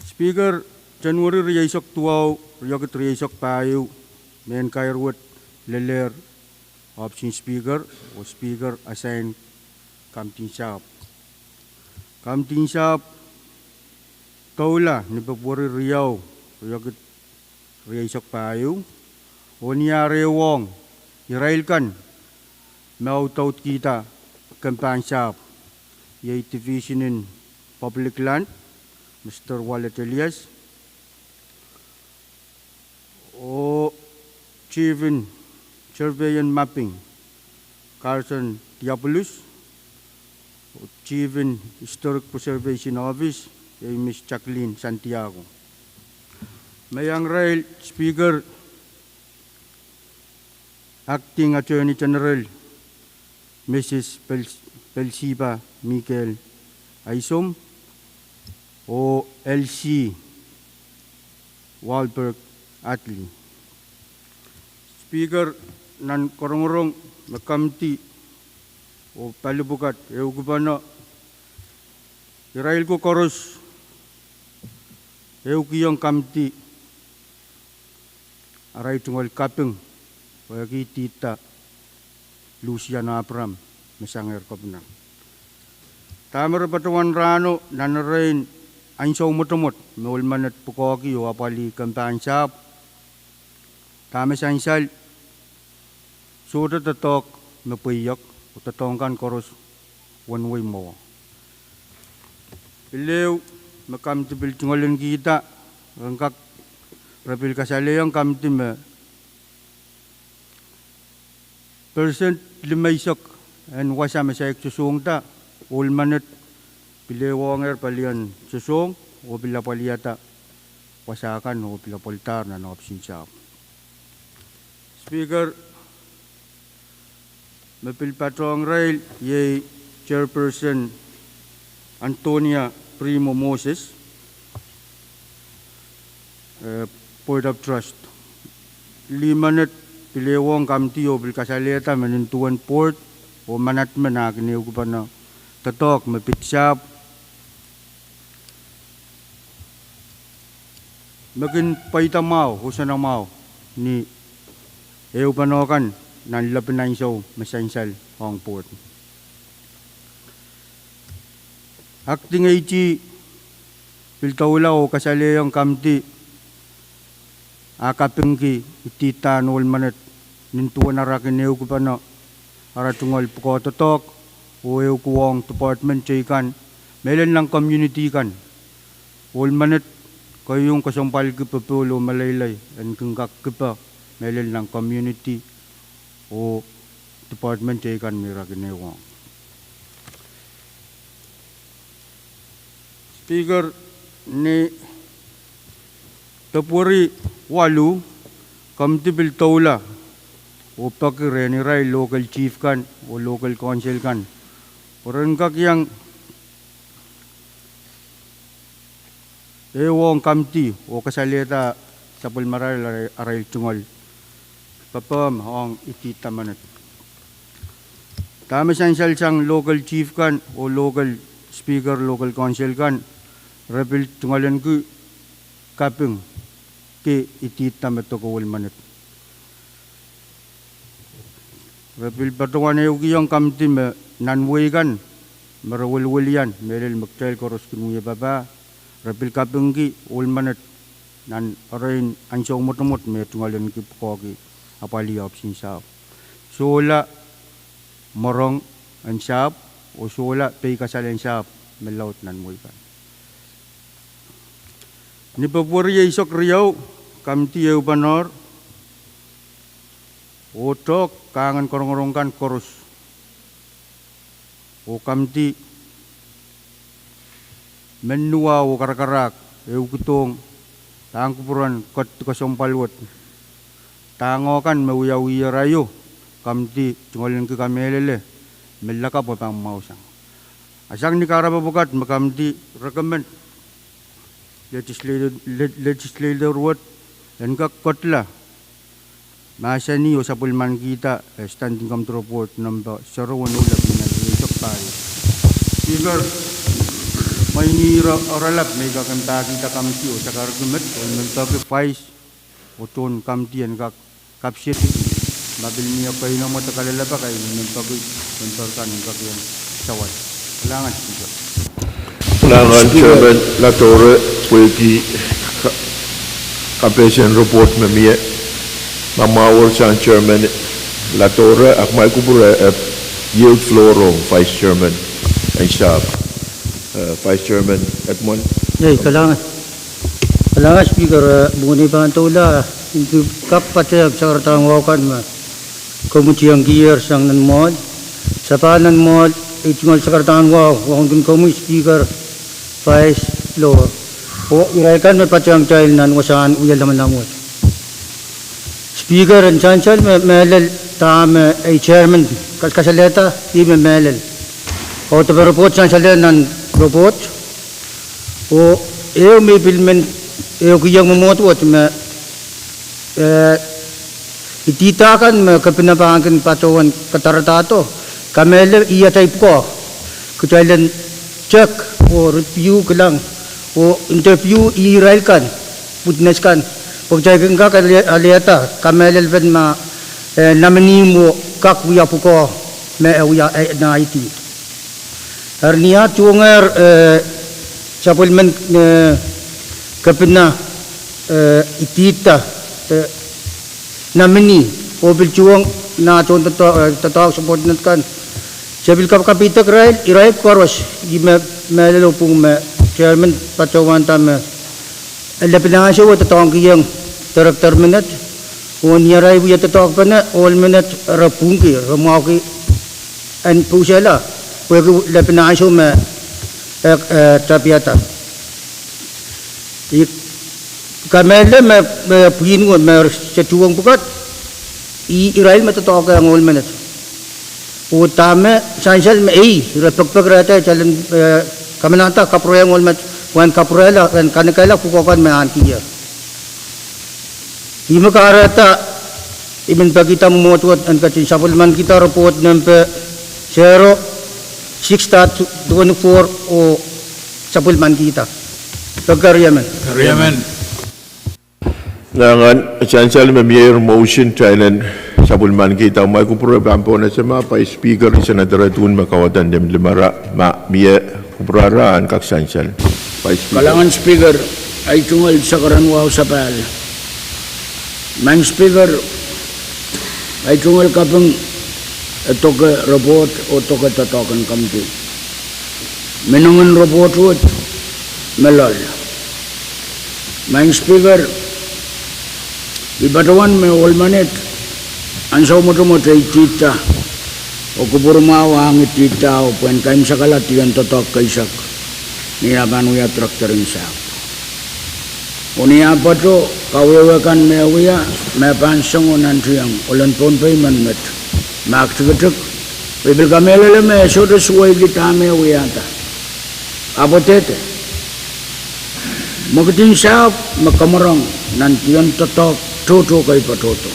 Speaker, January rieisek duwau, riekid rieisek pahieu, mehn kair wet lelehr ohpis en Speaker, oh Speaker assign komiti en sahpw. Komiti en sahpw doula ni Pwehpwehri riau, riekid rieisek pahieu, oh ni ah reh wohng irail kan me audaudkihda kempahn sahpw, iei Division en Public Land, Mister Walet Elias, oh Chief en Survey and Mapping, Carson Diabolus, oh Chief en Historic Preservation Office, iei Miss Jacqueline Santiago. Me iang irail Speaker, Acting Attorney General Missus Pel-, Pelsiba Mikael Aisom, oh L C Walberg Atli. Speaker, nan korongorong me komiti oh pali pwukat ehukipene, irail ko koaros ehukihong komiti arail tungoal kaping, pwehki dihda Luciano Abraham me sangehr Kopina. Dahme re patohwan rahno nan erein ansou mwotomwot me ohl menet pwukoahki oh apwalih kempahn sahpw, dahme sansal, sohte doadoahk me pweiek, oh doadoahk kan koaros wenwei mwowe. Pil ehu me kamidi pil tungoalenkihda, re kak, re pil kasalehiong kamidi me persent limeisek en wasa me saik sosohngda, ohl menet pil ehuongehr palien sosohng oh pil apwalihada wasa kan oh pil apwalihadahr nan ohpis en sahpw. Speaker, me pil patohng irail iei Chairperson Antonia Primo Moses, eh, Board of Trust. Lih menet pil ehuong kamidi oh pil kasalehda me nin duwen board oh management ah kin ehukipene doadoahk me pid sahpw me kin pweida mwahu oh sene mwahu ni ehupene kan nan lepin ansou me sansal ong board. Acting AG pil doula oh kasalehiong kamidi ah kapingki idihda ohl menet nin duwen ara kin ehukipene ara tungoal pwukoa doadoahk oh ehukiwong department teikan mehlel nan community kan. Ohl menet keieu kesempwalki popohl oh meleilei en kin kak kipe mehlel nan community oh department teikan me ira kin ehuong. Speaker, ni February waluh, kamidi pil doula oh peki rehn irail local chief kan oh local council kan pwe ren kak iang ehuong kamidi oh kasalehda sapwellimarail arail tungoal pepehm ong idihda menet. Dahme sansal sang local chief kan oh local speaker local council kan, re pil tungoalenki kapingki idihda me deke ohl menet. Re pil patohwan ehukihong kamidi me nan wehi kan me re weliwelian mehlel me kitail koaros kin wie papah, re pil kapingki ohl menet nan erein ansou mwotomwot me tungoalenki pwukoahki apwalih ohpis en sahpw, sohla mwereng en sahpw oh sohla peikasal en sahpw me laud nan wehi kan. Ni February eisek riau, kamidi ehupene oh tohk kahngen korongorong kan koaros oh kamidi men nuwa oh karakarahk ehukidohng pahn kupwuren ketiket kesempwal wet. Dahng kan me wiawiher aio, kamidi tungoalenki kamehlele me lakapw pahn mwahusang. A sang ni kahrepe pwukat me kamidi recommend legislator, le-, legislator wet en kak ketla mahsanih oh sapwellimanikihda, eh, Standing Committee Report number seruwen oh lapin nan riesok pahieu. Speaker, mwein ire oaralap me I kak en pahkihda kamidi oh sakarki met oh I men peki Vice oh tohn kamidi en kak kapsetiki ma pil mie keinemwe de kalelapak, I men peki memper kan en kak iang sawas. Kalahngan Speaker. Kalahngan Chairman Ladoure, pwehki ka-, kapehsen report me mie. Ma mwahu sang Chairman Ladoure, ahpw ma I kupwure, eh, yield floor ong Vice Chairman en sahpw, eh, Vice Chairman Edmund. Iei, kalahngan. Kalahngan Speaker, eh, mwurin ei pahn doula, I kak patehng sakaradahn wahu kan me komwi tiengkier sang nan mwoahl. Sapahl nan mwoahl, ei tungoal sakaradahn wahu wauneki komwi Speaker, Vice, Floor, oh irail kan me patehng kitail nan wasahn wia lamalam wet. Speaker, en sansal me mehlel dahme ei Chairman kas-, kasalehda, ih me mehlel. Oh depe report sansal nan report, oh ehu me I pil men ehukihong mwomwohd wet me, eh, idihda kan me kepina pahn kin patohwan kadaradahdo, kamehlele ih atail pwukoa, kitail en check oh review kilang oh interview irail kan, witness kan, pwe kitail kin kak ale-, alehda kamehlelepen ma, eh, nominee mwo kak wia pwukoa me e wia, eh, nah idih. Eri ni ah tuhongehr, eh, sapwellimen, eh, kepina, eh, idihda, eh, nominee, oh pil tuhong nah tohn doadoahk, eh, doadoahk subordinate kan, se pil kapakap idek irail, irail koaros, ih me mehlel oh pwung me Chairman patohwanda me lepin ansou e doadoahngkihong director menet, oh ni arail wie doadoahkpene ohl menet re pwungki, re mwahuki en pousehla, pwehki lepin ansou me, eh, eh, tapiada. I kamehlele me, me pwihn wet me se tuhwong pwukat, ih irail me doadoahkehng ohl menet. Oh dahme sansal me ei, ire pekipek rehtail, kitail en, eh, kamanahda kapwurehiong ohl menet, pwehn kapwurehla, pwehn kanekehla pwukoa kan me ahneki ie. Ih me kahrehda I men pekihda mwomwohdiso en ketin sapwellimanikihda report nempe zero six dash twenty-four oh sapwellimanikihda. Pekipek riemen. Riemen. Nangan, sansal me mie ire motion kitail en sapwellimanikihda, ma I kupwure pahn pohnese ma Vice Speaker, Senator Edwin me kaudok en limlimara, ma mie kupwurara en kak sansal. Vice Speaker. Kalahngan Speaker, ei tungoal sakaradahn wahu sapahl. Maing Speaker, ei tungoal kaping, e doke report oh doke doadoahk en komiti. Minengen report wet me loal. Maing Speaker, I patohwan me ohl menet ansou mwotomwot e idihda, oh kupwur mwahu ahng idihda, oh pwehn kaimwisekala dien doadoahk keisek ni ah pahn wia director en sahpw. Oh ni ah patoh kawehwe kan me wia, me pahn song oh nantihong ohlen Pohnpei men met, me aktikitik, I pil kamehlele me e sohte suweiki dahme wiahda. Ahpw e dehde mwekid en sahpw me kamworong nan dien doadoahk tohto kei patohdo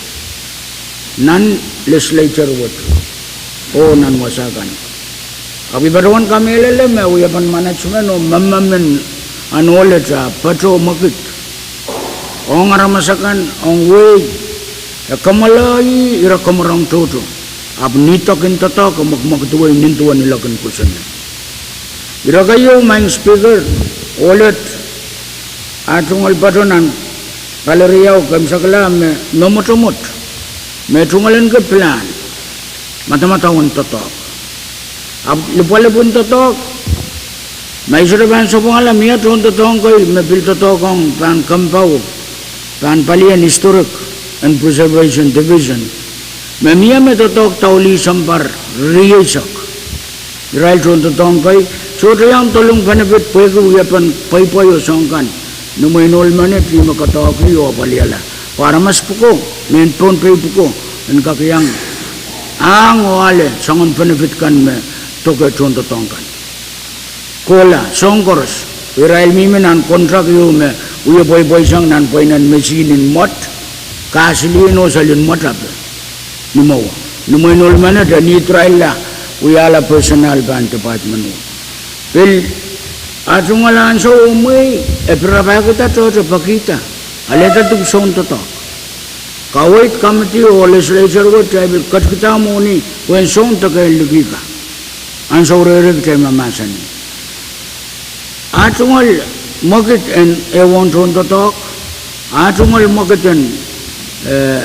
nan legislature wet oh nan wasa kan. Ahpw I patohwan kamehlele me wiepen management oh mehmen en ohl et ah patoh mwekid ong aramas akan, ong wehi, e kamwaloi ire kamworong tohto, ahpw ni doadoahk e mwekimwekidwei nin duwen iloak en kosonned. Ire keieu, Maing Speaker, ohl et ah tungoal patoh nan pali riau keimwisekala me, me mwotomwot, me tungoal ahneki plan, madamadau en doadoahk. Ahpw lipwalipw en doadoahk, ma I sohte pahn sapwungala, mie tohndoadoahk kei me pil doadoahk ong pahn kompoad, pahn palien historic and preservation division, me mie me doadoahk doulih sounpar rieisek. Irail tohndoadoahk kei, sohte iang dolung benefit pwehki wiepen pweipwei oh soahng kan ni mwehin ohl menet ih me doadoahk oh apwalihala, pwe aramas pwuko, mehn Pohnpei pwuko, en kak iang ahng oh ale soangen benefit kan me doke tohndoadoahk kan. Kohla, soahng koaros, irail mihmi nan contract ieu me wie pweipweisang nan pweinen machine en mwet, gasoline oh selin mwet ape. Ni mwein ohl menet e nihtrailla wiahla personnel pahn department wet. Pil ah tungoal ansou oh mwehi, e pil rapahkihda tohto pekihda, alehda dipwisou en doadoahk. Kaweid komiti oh legislature wet kitail pil ketikihda mwohni pwehn soun deke en liki ka. Ansou rehrail kitail mahmahsanih ah tungoal mwekid en ehuong tohndoadoahk, ah tungoal mwekid en, eh,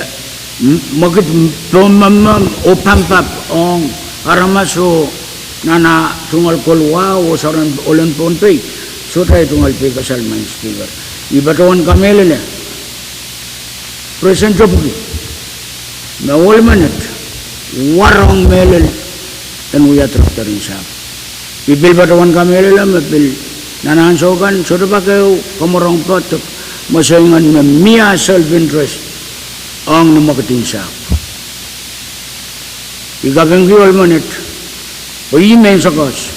mwekid pohn mehmen oh pampap ong aramas oh nan ah tungoal koluwa oh soaren ohlen Pohnpei, sohte ei tungoal peikasal, Maing Speaker. I patohwan kamehlele Presiden Tepwiki me ohl menet warohng mehlel en wia director en sahpw. I pil patohwan kamehlele me pil nan ansou kan sohte pak ehu kamworong poadek, mweseingen me mie self interest ong ni mwekid en sahpw. I kapingki ohl menet, pwe ih mehn sekos,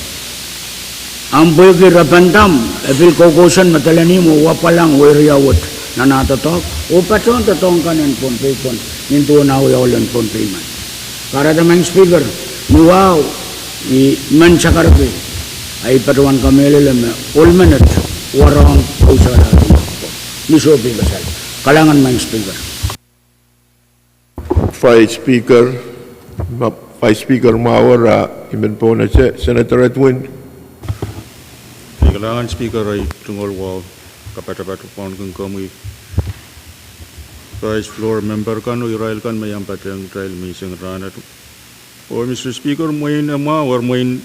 ahpw pwehki re pandam, e pil koukouson me delenihmw oh wapwalang weria wet nan ah doadoahk oh patohn doadoahk kan en Pohnpei pwon, nin duwen ah wia ohlen Pohnpei men. Kahrehda, Maing Speaker, ni wahu I men sakarki, ahi patohwan kamehlele me ohl menet warohng kousehla ni sohpeikasal. Kalahngan, Maing Speaker. Vice Speaker, ma-, Vice Speaker mwahu, ah, I men pohnese, Senator Edwin. Kalahngan Speaker, ei tungoal wahu kapatapat pwon kin komwi, Vice, floor member kan oh irail kan me iang patehng kitail menseng rahnwet. Oh Mister Speaker, mwein e mwahu, mwein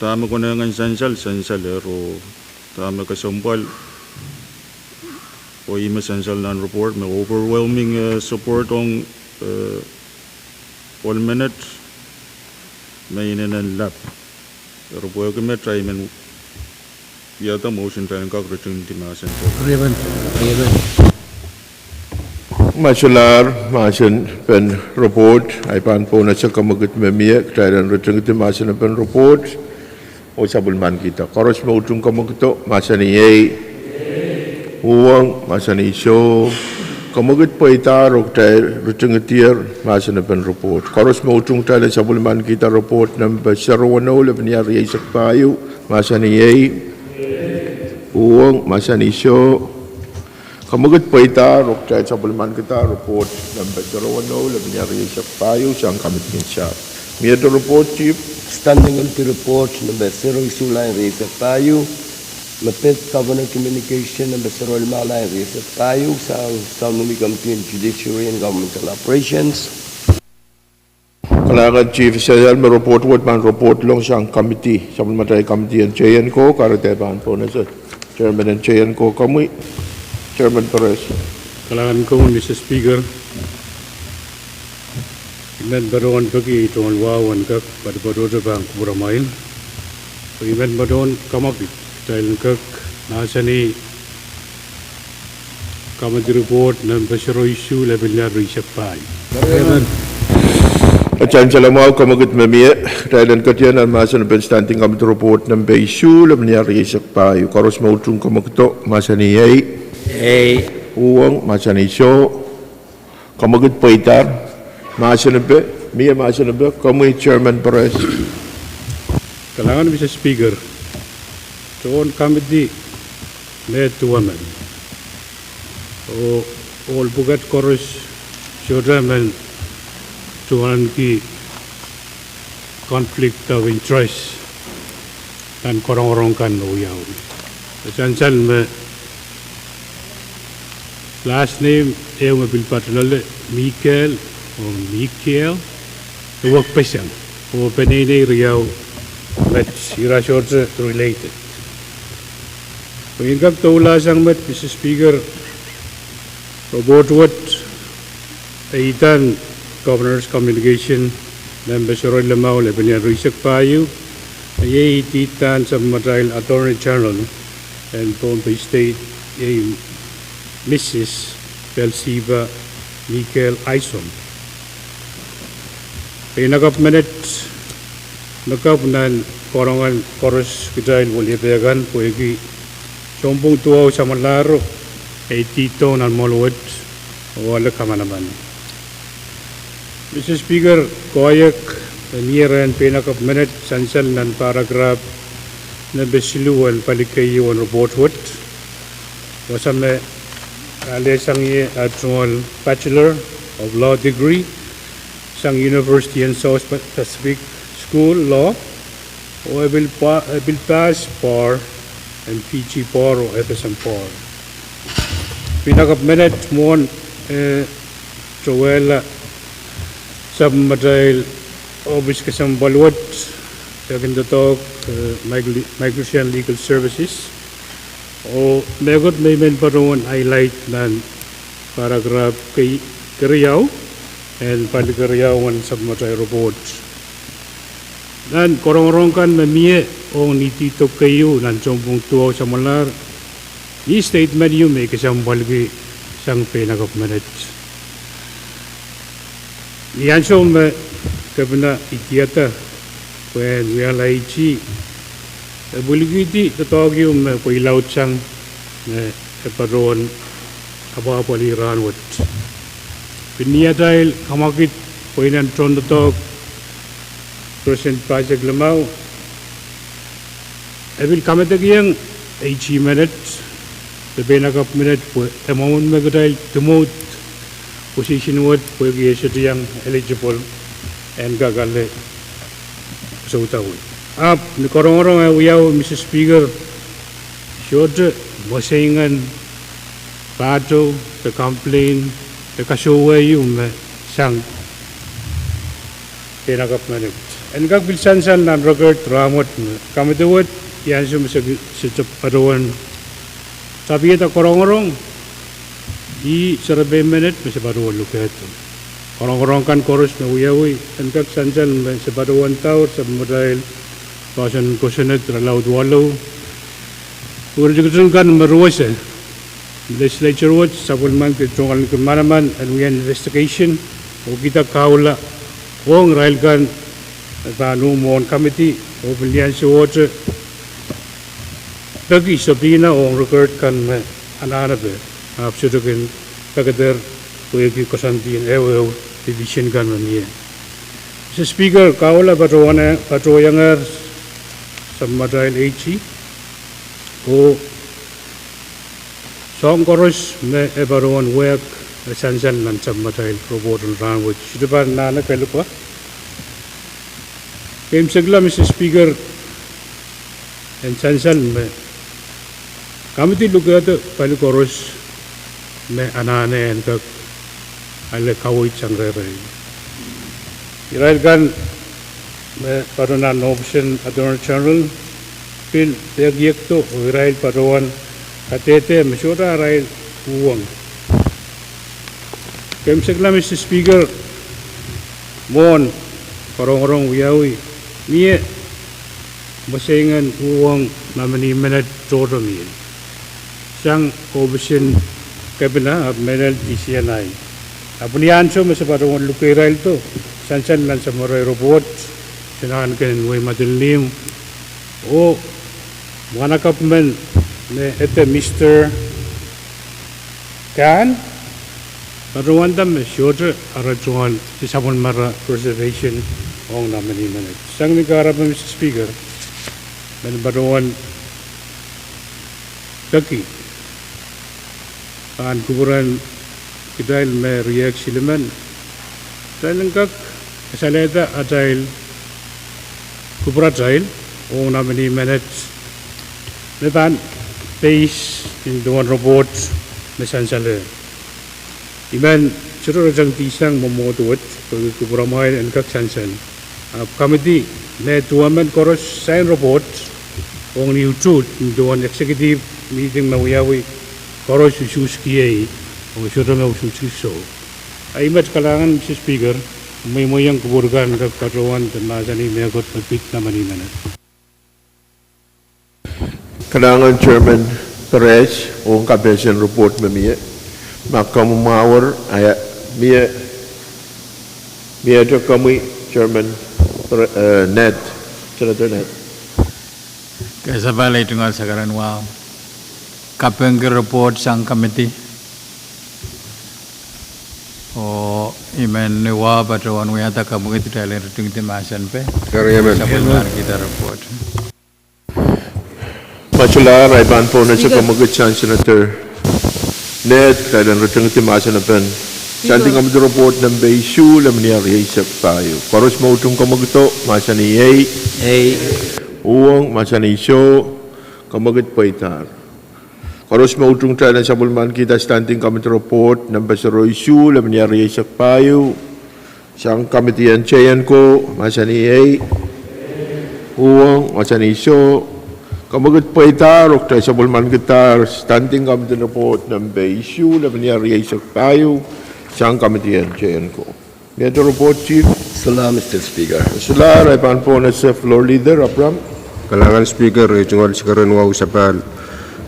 dahme konehng en sansal, sansaler oh Dahme kesempwal, oh ih me sansal nan report me overwhelming, eh, support ong, eh, ohl menet me inenen lap. Eri pwehki met, I men wiahda motion kitail en kak ritingdi mahsen. Ma solahr mahsen pen report, I pahn pohnese kamwekid me mie kitail en ritingdi mahsen pen report oh sapwellimankihda. Koaros me utung kamwekido, mahsanih ei. Uhwong, mahsanih soh. Kamwekid pweidahr oh kitail ritingdier mahsen pen report. Koaros me utung kitail en sapwellimankihda report nempe sero weneu, lepin riau rieisek pahieu, mahsanih ei. Uhwong, mahsanih soh. Kamwekid pweidahr oh kitail sapwellimankihda report nempe sero weneu, lepin riau rieisek pahieu, sang committee en sahpw. Miehte report, Chief? Standing Committee report nempe sero isuh, lain rieisek pahieu, me pid Governor communication nempe sero limau, lain rieisek pahieu, sang Subcommittee en Judiciary and Governmental Operations. Kalahngan, Chief. Sansal me report wet pahn report ong sang committee, sapwellimatail committee en J N ko, kahrehda pahn pohnese chairman en J N ko, komwi, Chairman Perez. Kalahngan komwi, Mister Speaker. I men patohwan peki tohn wahu en kak patopato pahn kupwuramwail. I men patohwan kamwekid kitail en kak mahsanih committee report nempe sero isuh, lepin riau rieisek pahieu. Sansal mwahu, kamwekid me mie, kitail en ketin nan mahsen pen Standing Committee report nempe isuh, lepin riau rieisek pahieu. Koaros me utung kamwekido, mahsanih ei. Ei. Uhwong, mahsanih soh. Kamwekid pweidahr. Mahsen pen, mie mahsen pen, komwi, Chairman Perez. Kalahngan, Mister Speaker. Tohn committee me duwemen, oh ohl pwukat koaros sohte men duwen ki conflict of interest nan korongorong kan me wiawi. E sansal me last name ehu me pil patoh loale, Mikael oh Mikael, e wekpeseng, oh peneinei riau met ira sohte related. Pwe I en kak doulahsang met, Mister Speaker, report wet e idahn Governor's Communication nempe sero limau, lepin riau rieisek pahieu, me iei idahn sapwellimatail Attorney General en Pohnpei State, iei Missus Belsiba Mikael Aison. Peinakapw menet me kapw nan korongorong koaros kitail weliepe kan pwehki sounpwong duwau samwalahro e idihdo nan mwohl wet oh ale kamanaman. Mister Speaker, koahiek me mie rehn peinakapw menet sansal nan paragraph nempe siluh en pali keieu en report wet, wasa me ale sang ie ah tungoal Bachelor of Law degree sang University en South Pacific School Law, oh e pil pa-, e pil pass bar en P G bar oh F S M bar. Peinakapw menet mwohn, eh, towehla sapwellimatail ohpis kesempwal wet, e kin doadoahk, eh, Migr-, Migration Legal Services. Oh mehkot me I men patohwan highlight nan paragraph kei-, keriau en pali keriau en sapwellimatail report. Nan korongorong kan me mie ong ni idihdo keieu nan sounpwong duwau samwalahr, ni statement ieu me I kesempwalki sang peinakapw menet. Ni ansou me Kepina idiada pwehn wiahla H E, e pwilikihdi doadoahk ieu me pweilaud sang me e patohwan apwahpwalih rahn wet. Pwe ni atail kamwakid pweinen tohndoadoahk President Patrick Lumumba, e pil kamedekiong H E menet, de peinakapw menet pwe e mwomwen me kitail demote position wet pwehki e sohte iang eligible en kak ale soudawei. Ahpw ni korongorong eh wiawi, Mister Speaker, sohte mweseingen pahtou de complain de kasohwe ieu me sang peinakapw menet. En kak pil sansal nan record rahnwet me kamedewet Iei ansou me se, se patohwan tapiada korongorong, ih serepein menet me se patohwan lukehdo. Korongorong kan koaros me wiawi en kak sansal me se patohwan daur, sapwellimatail poahsoan kosonned irelaud walu. Pwuken tikitik kan me rewese, legislature wet sapwellimaniki tungoaleniki manaman en wia investigation oh kihda kahula ong irail kan me pahn uhwong mwohn committee, oh pil ansouohte peki subpoena ong record kan me anahnepe, ahpw sohte kin pekeder pwehki koasoandien ehuehu division kan me mie. Mister Speaker, kahula patohwan, patohwangehr sapwellimatail AG oh soahng koaros me e patohwan wehk me sansal nan sapwellimatail report en rahn wet. Sohte pahn anahne kelikwa. Keimwsekla, Mister Speaker, en sansal me committee lukehdo pali koaros me anahne en kak ale kaweid sang rehrail. Irail kan me patohwan nan ohpis en Attorney General pil peki ekdo oh irail patohwan kadehde me sohte arail uhwong. Keimwsekla, Mister Speaker, mwohn korongorong wiawi, mie mweseingen uhwong nominee menet tohto mie sang ohpis en kepina ahpw mehlel DCNI. Ahpw ni ansou me se patohwan luke iraildo sansal nan sapwellimatail report, se anahne kin wehi madilnium oh mwahnakapw men me ede Mister Kan patohwanda me sohte ara tungoal disappointment, ara reservation ong nominee menet. Sang ni kahrepe, Mister Speaker, men patohwan peki pahn kupwuren kitail me riehk silimen, kitail en kak kasalehda atail kupwuratail ong nominee menet me pahn peis nin duwen report me sansalehr. I men sohte retengdi sang mwomwohd wet pwehki kupwuramwail en kak sansal. Ahpw committee me duwemen koaros sain report ong ni utuht nin duwen executive meeting me wiawi, koaros usuhski ei, oh sohte me usuhski soh. Ahi met, kalahngan Mister Speaker, mweimweiong kupwur kan en kak patohwan de mahsanih mehkot me pid nominee menet. Kalahngan Chairman Perez ong kapehsen report me mie. Ma komwi mwahuer, a mie, miehte komwi, Chairman Pere-, eh, Ned, Senator Ned. Kesempwal, ei tungoal sakaradahn wahu. Kapingki report sang committee. Oh i men ni wahu patohwan wiahda kamwekid, kitail en ritingdi mahsen pei. Eri emen. Sapwellimanikihda report. Ma solahr, ahi pahn pohnese kamwekid sang Senator Ned, kitail en ritingdi mahsen epen Standing Committee Report nempe isuh, lemnia rieisek pahieu. Koaros me utung kamwekido, mahsanih ei. Ei. Uhwong, mahsanih soh. Kamwekid pweidahr. Koaros me utung kitail en sapwellimanikihda Standing Committee Report nempe sero isuh, lemnia rieisek pahieu, sang committee en Teienko, mahsanih ei. Uhwong, mahsanih soh. Kamwekid pweidahr, oh kitail sapwellimanikihdahr Standing Committee Report nempe isuh, lemnia rieisek pahieu, sang committee en Teienko. Miehte report, Chief? Solahr, Mister Speaker. Solahr, ahi pahn pohnese Floor Leader Abraham. Kalahngan Speaker, ei tungoal sakaradahn wahu sapahl.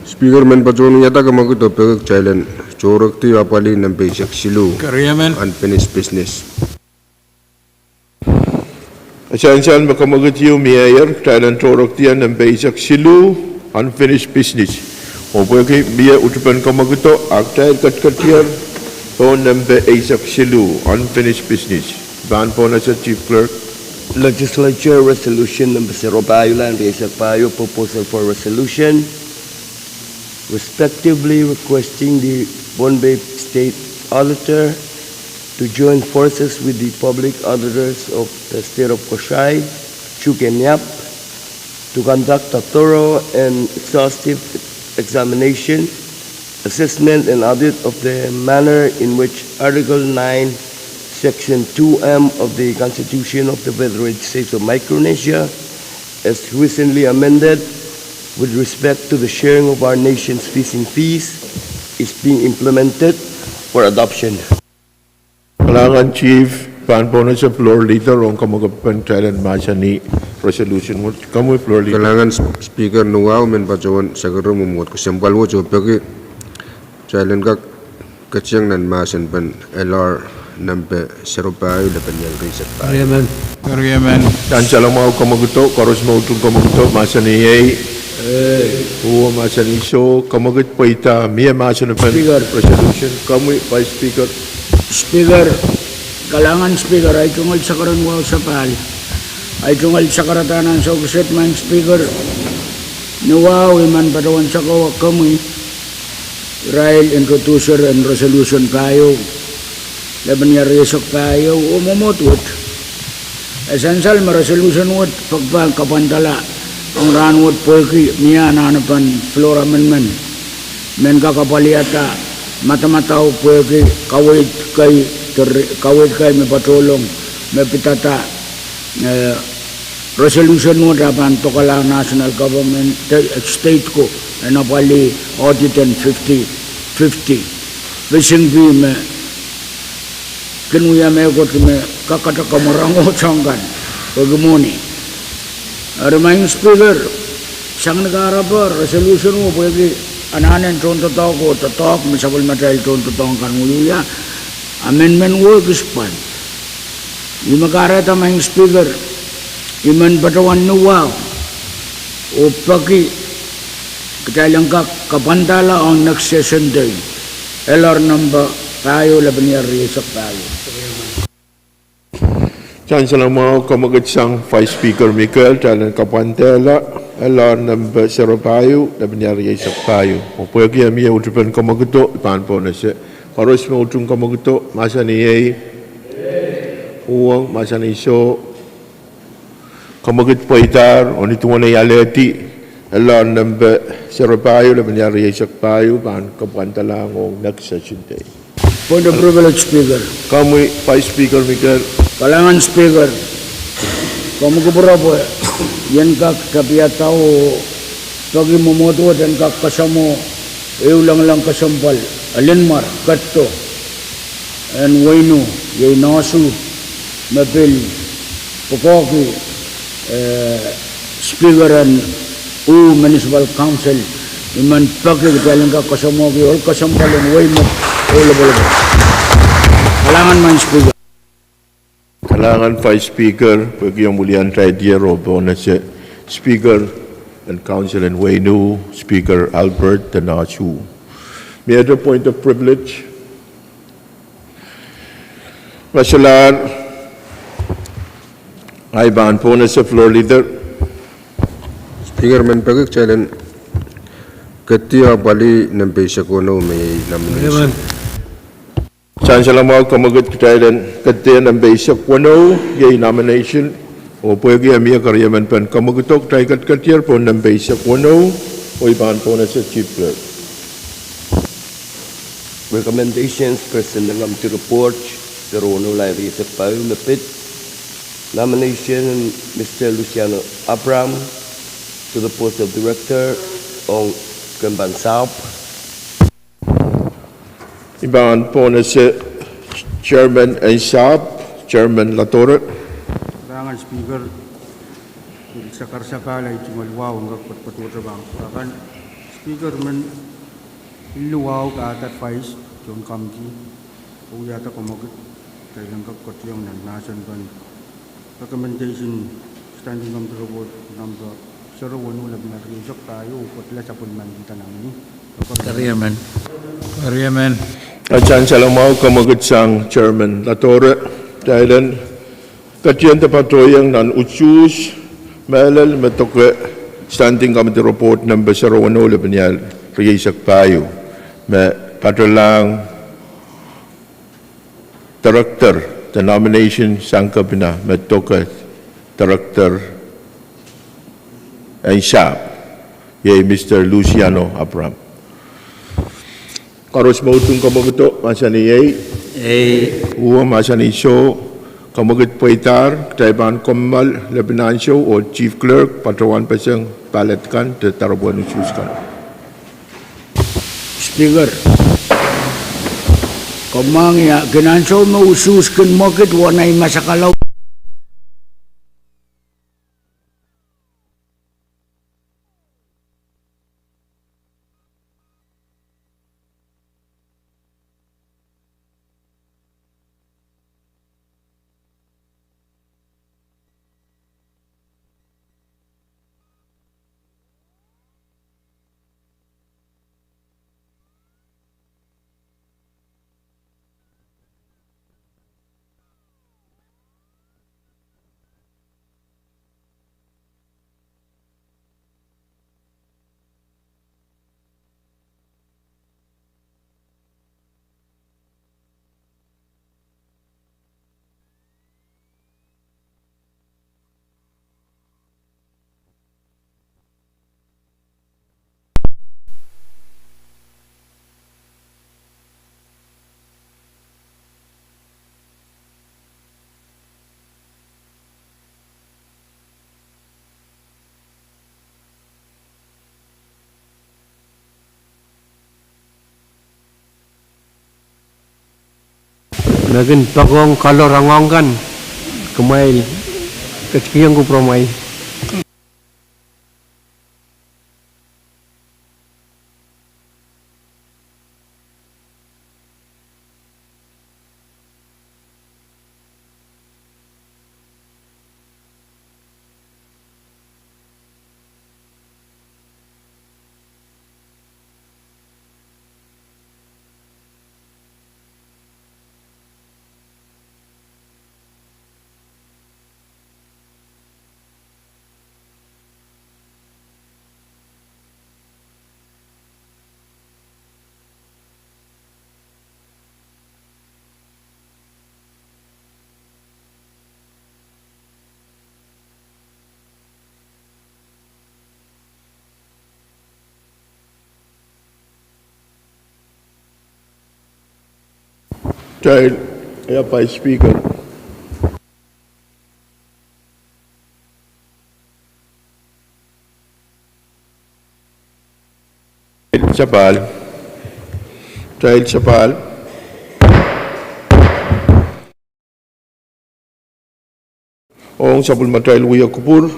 Speaker, men patohwan wiahda kamwekido pwehki kitail en tohrekdi apwalih nempe eisek siluh. Eri emen. Unfinished business. E sansal me kamwekid ieu mieier, kitail en tohrekdiong nempe eisek siluh, unfinished business. Oh pwehki mie utupen kamwekido, a kitail ketiketier pohn nempe eisek siluh, unfinished business. Pahn pohnese Chief Clerk. Legislature Resolution nempe sero pahieu, lel rieisek pahieu, proposal for resolution respectively requesting the Pohnpei State Auditor to join forces with the public auditors of the state of Koshai, Chuuk and Yap, to conduct a thorough and exhaustive examination, assessment, and audit of the manner in which Article nine, Section two M of the Constitution of the Federated States of Micronesia, as recently amended, with respect to the sharing of our nation's fishing fees is being implemented for adoption. Kalahngan Chief, pahn pohnese Floor Leader ong kamwakepen kitail en mahsanih resolution wet. Komwi Floor Leader. Kalahngan Speaker, ni wahu men patohwan sakaradahn mwomwohd kesempwal wet oh peki kitail en kak ketieng nan mahsen pen L R nempe serepahieu, lepeniel rieisek pahieu. Riemen. Riemen. Sansal mwahu kamwakido, koaros me utung kamwakido, mahsanih ei. Ei. Uwe mahsanih soh, kamwakid pweida, mie mahsen pen Speaker. Resolution, komwi Vice Speaker. Speaker, kalahngan Speaker, ahi tungoal sakaradahn wahu sapahl. Ahi tungoal sakaradahn ansou kiset, Maing Speaker. Ni wahu I men patohwan sakau komwi irail introducer en resolution pahieu, lepeniel rieisek pahieu, oh mwomwohd wet. E sansal me resolution wet pahn kapwandala ong rahn wet pwehki mie anahnepen floor amendment men kak apwalihada madamadau pwehki kaweid kei, kaweid kei me patohlong me pidada, eh, resolution wet a pahn dokalahng national government, eh, state ko en apwalih audit en fifty fifty. Pisingki me kin wia mehkot me kak katakamwur ong soahng kan pwehki mwohni. Eri Maing Speaker, sang ni kahrepe resolution wet pwehki anahnen tohndoadoahk oh doadoahk me sapwellimatail tohndoadoahk kan wiewia, amendment wet ekis pwand. Ih me kahrehda Maing Speaker, I men patohwan ni wahu oh peki kitail en kak kapwandala ong next session day, L R nempe pahieu, lepeniel rieisek pahieu. Sansal mwahu kamwakid sang Vice Speaker Mikel, kitail en kapwandala L R nempe serepahieu, lepeniel rieisek pahieu. Oh pwehki e mie utupen kamwakido, I pahn pohnese. Koaros me utung kamwakido, mahsanih ei. Uwe mahsanih soh, kamwakid pweidahr, oh ni duwen ei alehdi, L R nempe serepahieu, lepeniel rieisek pahieu, pahn kapwandalahng ong next session day. Point of privilege, Speaker. Komwi Vice Speaker Mikel. Kalahngan Speaker, komwi kupwure pwe I en kak tapiada oh peki mwomwohd wet en kak kasamwo ehu lengileng kesempwal, Alinmar Ketdo en Weinu, iei Nohsu, me pil pwukoahki, eh, Speaker en Wu Municipal Council. I men peki kitail en kak kasamwohki ohl kesempwal en wehi met oh lopwolopwol. Kalahngan Maing Speaker. Kalahngan Vice Speaker, pwehki omw wiliandi tier oh pohnese Speaker en Council en Weinu, Speaker Albert de Nohsu. Miehte point of privilege? Mesilahr, ahi pahn pohnese Floor Leader. Speaker, men peki kitail en kedi apwalih nempe eisek weneu me iei nomination. Sansal mwahu kamwakid, kitail en kedi nempe eisek weneu, iei nomination. Oh pwehki e mie keriemen pen kamwakido, kitail ketiket tier pohn nempe eisek weneu, oh I pahn pohnese Chief Clerk. Recommendations, President en Committee Report, sereweneu lel rieisek pahieu me pid. Nomination, Mister Luciano Abraham to the post of Director ong Kempan Sahpw. I pahn pohnese Chairman en Sahpw, Chairman Ladore. Kalahngan Speaker, I pil sakarasapahl ahi tungoal wahu en kak patohdo pahn kupwuramwail kan. Speaker, men pil wahu pahdat Vice, tohn committee, oh wiahda kamwakid, kitail en kak ketieng nan mahsen pen recommendation, Standing Committee Report nempe sereweneu, lepeniel rieisek pahieu, oh ketiket sapwellimen kihda nominee. Riemen. Riemen. Sansal mwahu kamwakid sang Chairman Ladore, kitail en ketiket patohieng nan usuhs mehlel me doke Standing Committee Report nempe sereweneu, lepeniel rieisek pahieu, me patohlahng Director, the nomination sang kepina me doke Director en Sahpw, iei Mister Luciano Abraham. Koaros me utung kamwakido, mahsanih ei. Ei. Uwe mahsanih soh. Kamwekid pweidahr, kitail pahn kommoal lepin ansou oh Chief Clerk patohwan peseng ballot kan de doaropwehn usuhs kan. Speaker, kommoal ia kin ansou me usuhs kin mwekid wahn ei masakala. Me kin poakohng kalohk rongohng kan, kumwail ketikihong kupwuromwail. Kitail, ia Vice Speaker. Sapahl. Kitail sapahl. Ong sapwellimatail wia kupwur,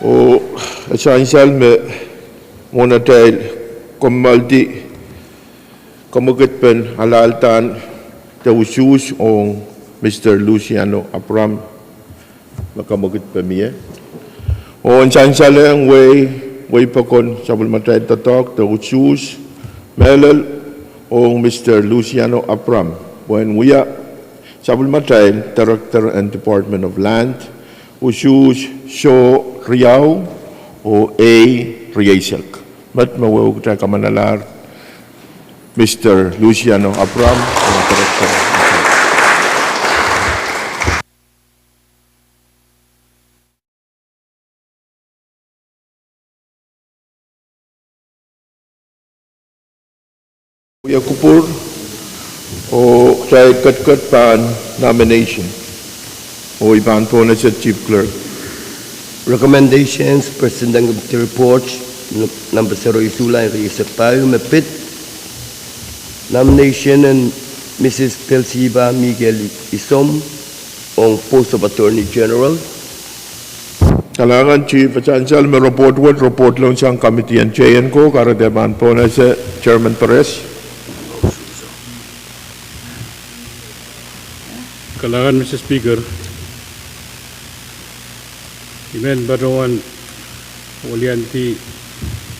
oh e sansal me mwohnatail kommoaldi kamwekidpen alahldan de usuhs ong Mister Luciano Abram. Me kamwekidpe mie. Oh en sansalehng wehi, wehi pokon sapwellimatail doadoahk de usuhs mehlel ong Mister Luciano Abram, pwehn wia sapwellimatail Director en Department of Land, usuhs soh riau oh ehi rieisek. Met me wehwehki kitail kamanalahr Mister Luciano Abram, oh Director. Wia kupwur, oh kitail ketiket pahn nomination. Oh I pahn pohnese Chief Clerk. Recommendations, President en Committee Report, n-, number sero isuh, lain rieisek pahieu me pid. Nomination en Missus Pelsiba Mikael Isom ong post of Attorney General. Kalahngan Chief. E sansal me report wet, report lohnsang committee en J N Co, kahrehda pahn pohnese Chairman Perez. Kalahngan Mister Speaker. I men patohwan weliandi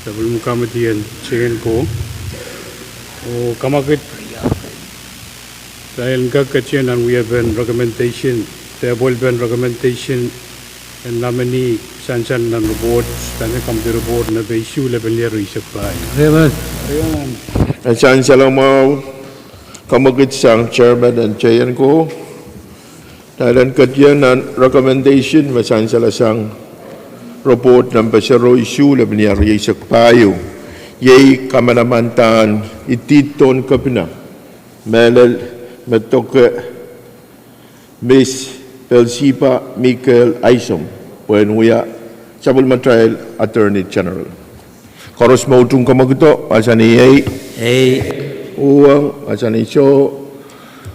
sapwellime committee en J N Co oh kamwekid kitail en kak ketin nan wiepen recommendation, de pwelpen recommendation en nominee sansal nan report, nan committee report, nan page isuh, lepin lel rieisek pahieu. E sansal mwahu, kamwekid sang Chairman en J N Co. Kitail en ketin nan recommendation me sansalasang report number sero isuh, lepin lel rieisek pahieu. Iei kamanamandan idihdo en kepina mehlel me doke Miss Belsiba Michael Isom, pwehn wia sapwellimatail Attorney General. Koaros me utung kamwakido, asani ei. Ei. Uhwong, asani soh.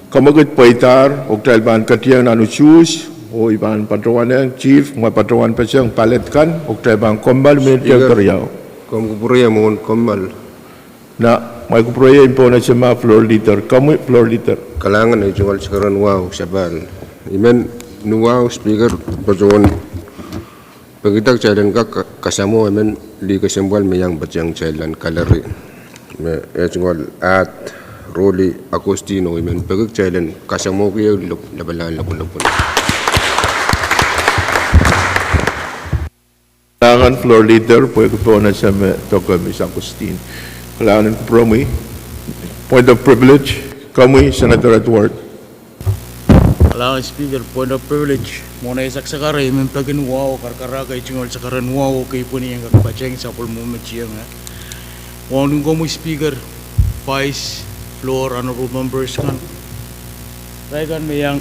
Kamwakid pweidahr, oh kitail pahn ketieng nan usuhs, oh I pahn patohwanehng Chief me patohwan peseng ballot kan, oh kitail pahn kommoal, minit keriau. Komw kupwureiong mwohn kommoal. Na, mwail kupwureie I pahn ese ma Floor Leader, komwi Floor Leader. Kalahngan, ei tungoal sakaradahn wahu sapahl. I men ni wahu Speaker, patohwan pekida kitail en kak kasamwo emen lih kesempwal me iang patehng kitail nan gallery. Me eh tungoal Aht Roli Augustine, oh I men peki kitail en kasamwoki ehu lapalahn lopwulopwul. Kalahngan Floor Leader, pwehki pahn ese me doke Miss Augustine. Kalahngan en kupwuromwi. Point of privilege, komwi Senator Edward. Kalahngan Speaker, point of privilege. Mwohn ei saksakar, I men peki ni wahu, karakarahk, ei tungoal sakaradahn wahu, oh kei pwehn iang kak patehng sapwellime me tieng. Wahu ni komwi Speaker, Vice, Floor, Honorable Members kan, irail kan me iang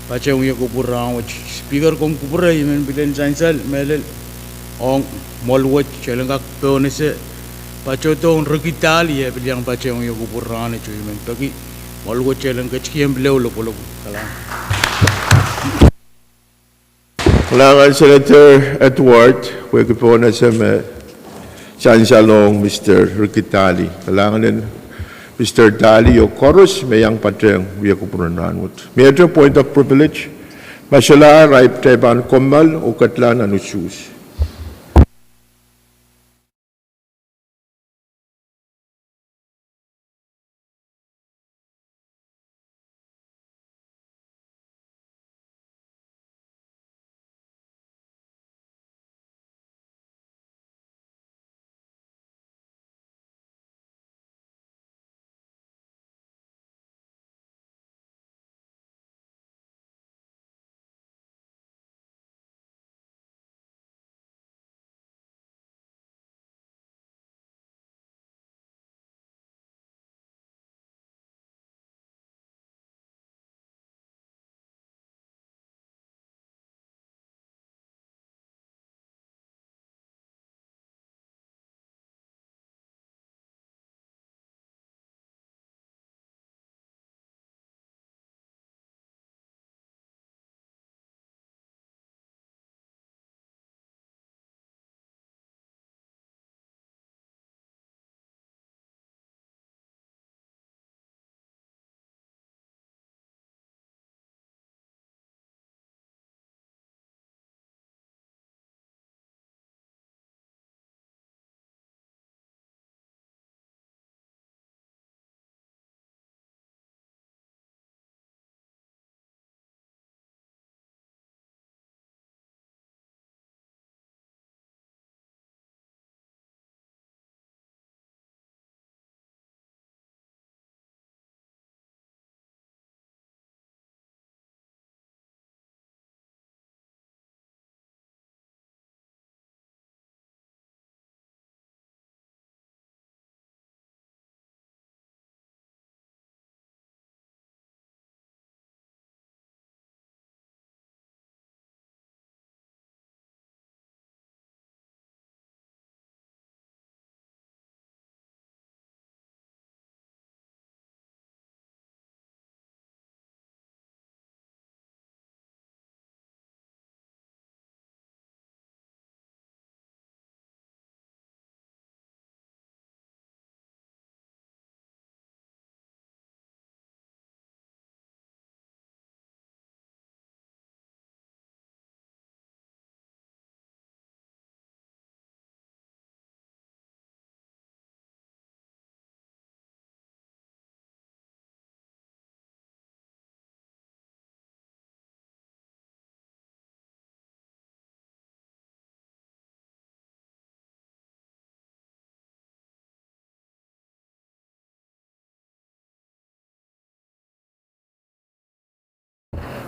patehng wia kupwur rahnwet. Speaker, komw kupwure, I men pil en sansal mehlel ong mwoahl wet, kitail en kak pahn ese patohdohng Ricky Daly, eh pil iang patehng wia kupwur rahnwet, oh I men peki mwoahl wet kitail en ketikihong pil ehu lopwulopwul. Kalahngan. Kalahngan Senator Edward, pwehki pahn ese me sansalohng Mister Ricky Daly. Kalahngan en Mister Daly oh koaros me iang patehng wia kupwur en rahnwet. Miehte point of privilege, ma solahr, kitail pahn kommoal oh ketla nan usuhs.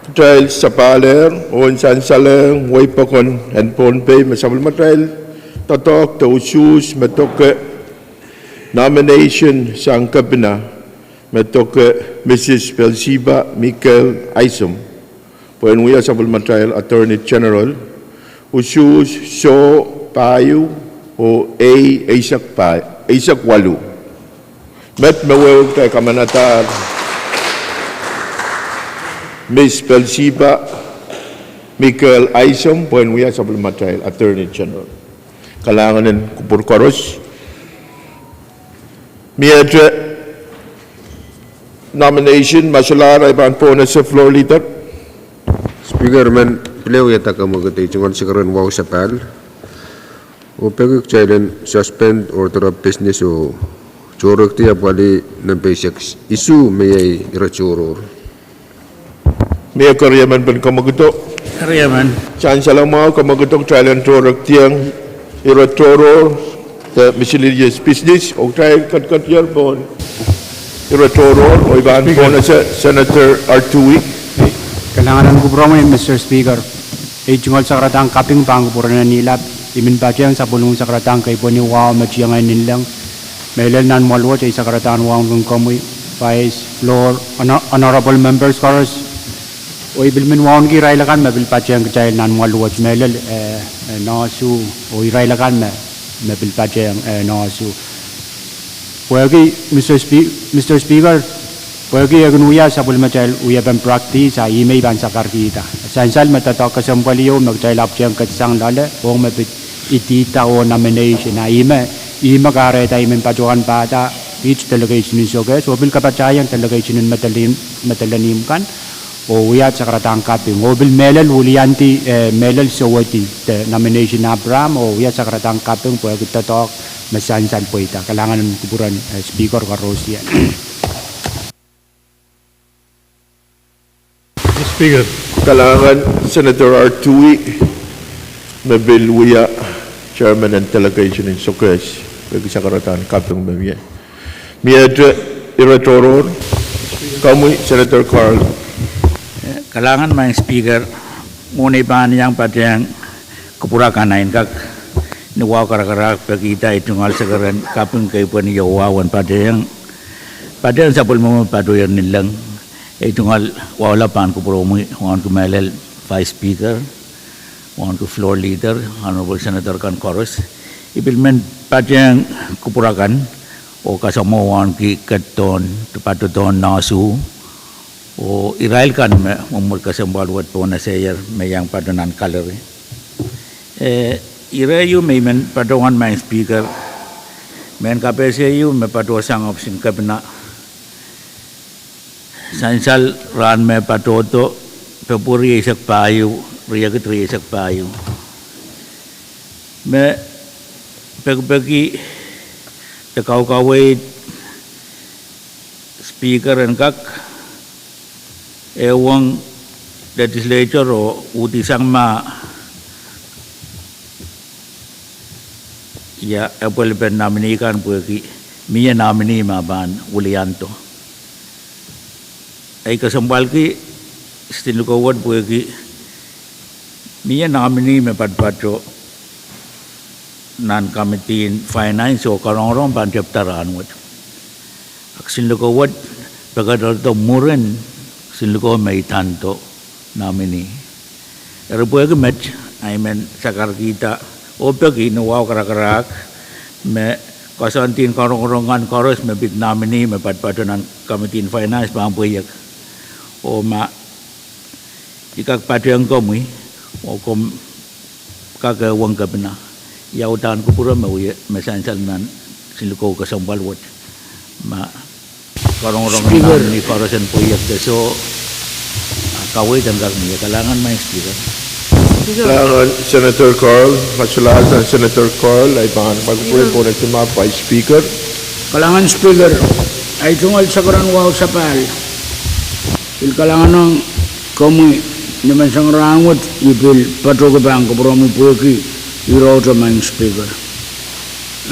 Kitail sapahl oh en sansalehng wehi pokon en Pohnpei me sapwellimatail doadoahk de usuhs me doke nomination sang kepina me doke Mrs Belsiba Michael Isom. Pwehn wia sapwellimatail Attorney General, usuhs soh pahieu oh ei eisek waluh. Met me wehwehki kitail kamanadahr Miss Pelsiba Mikael Aisom pwehn wia sapwellimatail Attorney General. Kalahngan en kupwur koaros. Miehte nomination, ma solahr, I pahn pohnese floor leader. Speaker, I men pil wiahda kamwekid ei tungoal sakaradahn wahu sapahl, oh peki kitail en suspend order of business oh tohrekdi apwalih nempe eisek isuh me iei ire tohrohr. Mie keriemen pen kamwekido? Keriemen. Sansal mwahu kamwekido kitail en tohrekdiong ire tohrohr de miscellaneous business, oh kitail ketiketier pohn ire tohrohr, oh I pahn pohnese Senator Artui. Kalahngan en kupwuromwi, Mister Speaker. Ei tungoal sakaradahn kaping pahn kupwuren ni lap, I men patehng sapwellimomwi sakaradahn keipweni wahu me tiengei ninleng, mehlel nan mwoahl wet, ei sakaradahn wauneki komwi, Vice, floor, hono-, honorable members koaros. Oh I pil men wauneki irail akan me pil patehng kitail nan mwoahl wet, mehlel, eh, eh, Nohsu, oh irail akan me, me pil patehng, eh, Nohsu. Pwehki, Mister Spe-, Mister Speaker, pwehki e kin wia sapwellimatail wiepen practice, a ihme I pahn sakarkihda. Sansal me doadoahk kesempwal ieu me kitail ahpwtehn ketisang loale, ong me pid idihda oh nomination, a ihme, ihme kahrehda I men patohwan pahda, iet delegation en Sokehs, oh pil kapatahieng delegation en Medel-, Medelenihmw kan, oh wia sakaradahn kaping, oh pil mehlel wiliandi, eh, mehlel sewedi de nomination Abraham, oh wia sakaradahn kaping pwehki doadoahk me sansal pweida. Kalahngan en kupwuren, eh, Speaker koaros. Speaker. Kalahngan Senator Artui, me pil wia chairman en delegation en Sokehs, pwehki sakaradahn kaping me mie. Miehte ire tohrohr, komwi Senator Carl. Kalahngan Maing Speaker, mwohn ei pahn iang patehng kupwur akan, I en kak ni wahu karakarahk pekihda ei tungoal sakaradahn kaping keipweni wahu en patehng, patehng sapwellimomwi patohier ninleng. Ei tungoal wahu lap pahn kupwuromwi, wauneki mehlel Vice Speaker, wauneki floor leader, honorable senator kan koaros. I pil men patehng kupwur akan, oh kasamwo wauneki ketidohn, patohdohn Nohsu, oh irail kan me mwomwur kesempwal wet pohnesehier me iang patoh nan gallery. Eh, ire ieu me I men patohwan Maing Speaker, mehn kapehse ieu me patohsang ohpis en kepina sansal rahn me patohdo, Pwuhpwuhri eisek pahieu, riekid rieisek pahieu. Me pekipeki de kaukaweid Speaker en kak ehuong legislature oh uhdisang ma ia apwalipen nominee kan pwehki mie nominee me pahn wiliando. Ei kesempwalki sihn likou wet pwehki mie nominee me patopato nan committee en finance oh karongorong pahn tepda rahnwet. Ahpw sihn likou wet pekederdo mwurin sihn likou me idando nominee. Eri pwehki met, I men sakarkihda oh peki ni wahu karakarahk me koasoandi en karongorong kan koaros me pid nominee me patopato nan committee en finance pahn pweiek. Oh ma I kak patehng komwi, oh komw kak ehuong kepina, ia uhdahn kupwure me wia, me sansal nan sihn likou kesempwal wet, ma karongorong en nominee koaros en pweiek de soh, a kaweid en kak mie. Kalahngan Maing Speaker. Kalahngan Senator Carl, ma solahr sang Senator Carl, I pahn kupwuren pohnese ma Vice Speaker. Kalahngan Speaker, ei tungoal sakaradahn wahu sapahl, pil kalahngan ong komwi ni menseng rahnwet. I pil patohki pahn kupwuromwi pwehki irehte Maing Speaker.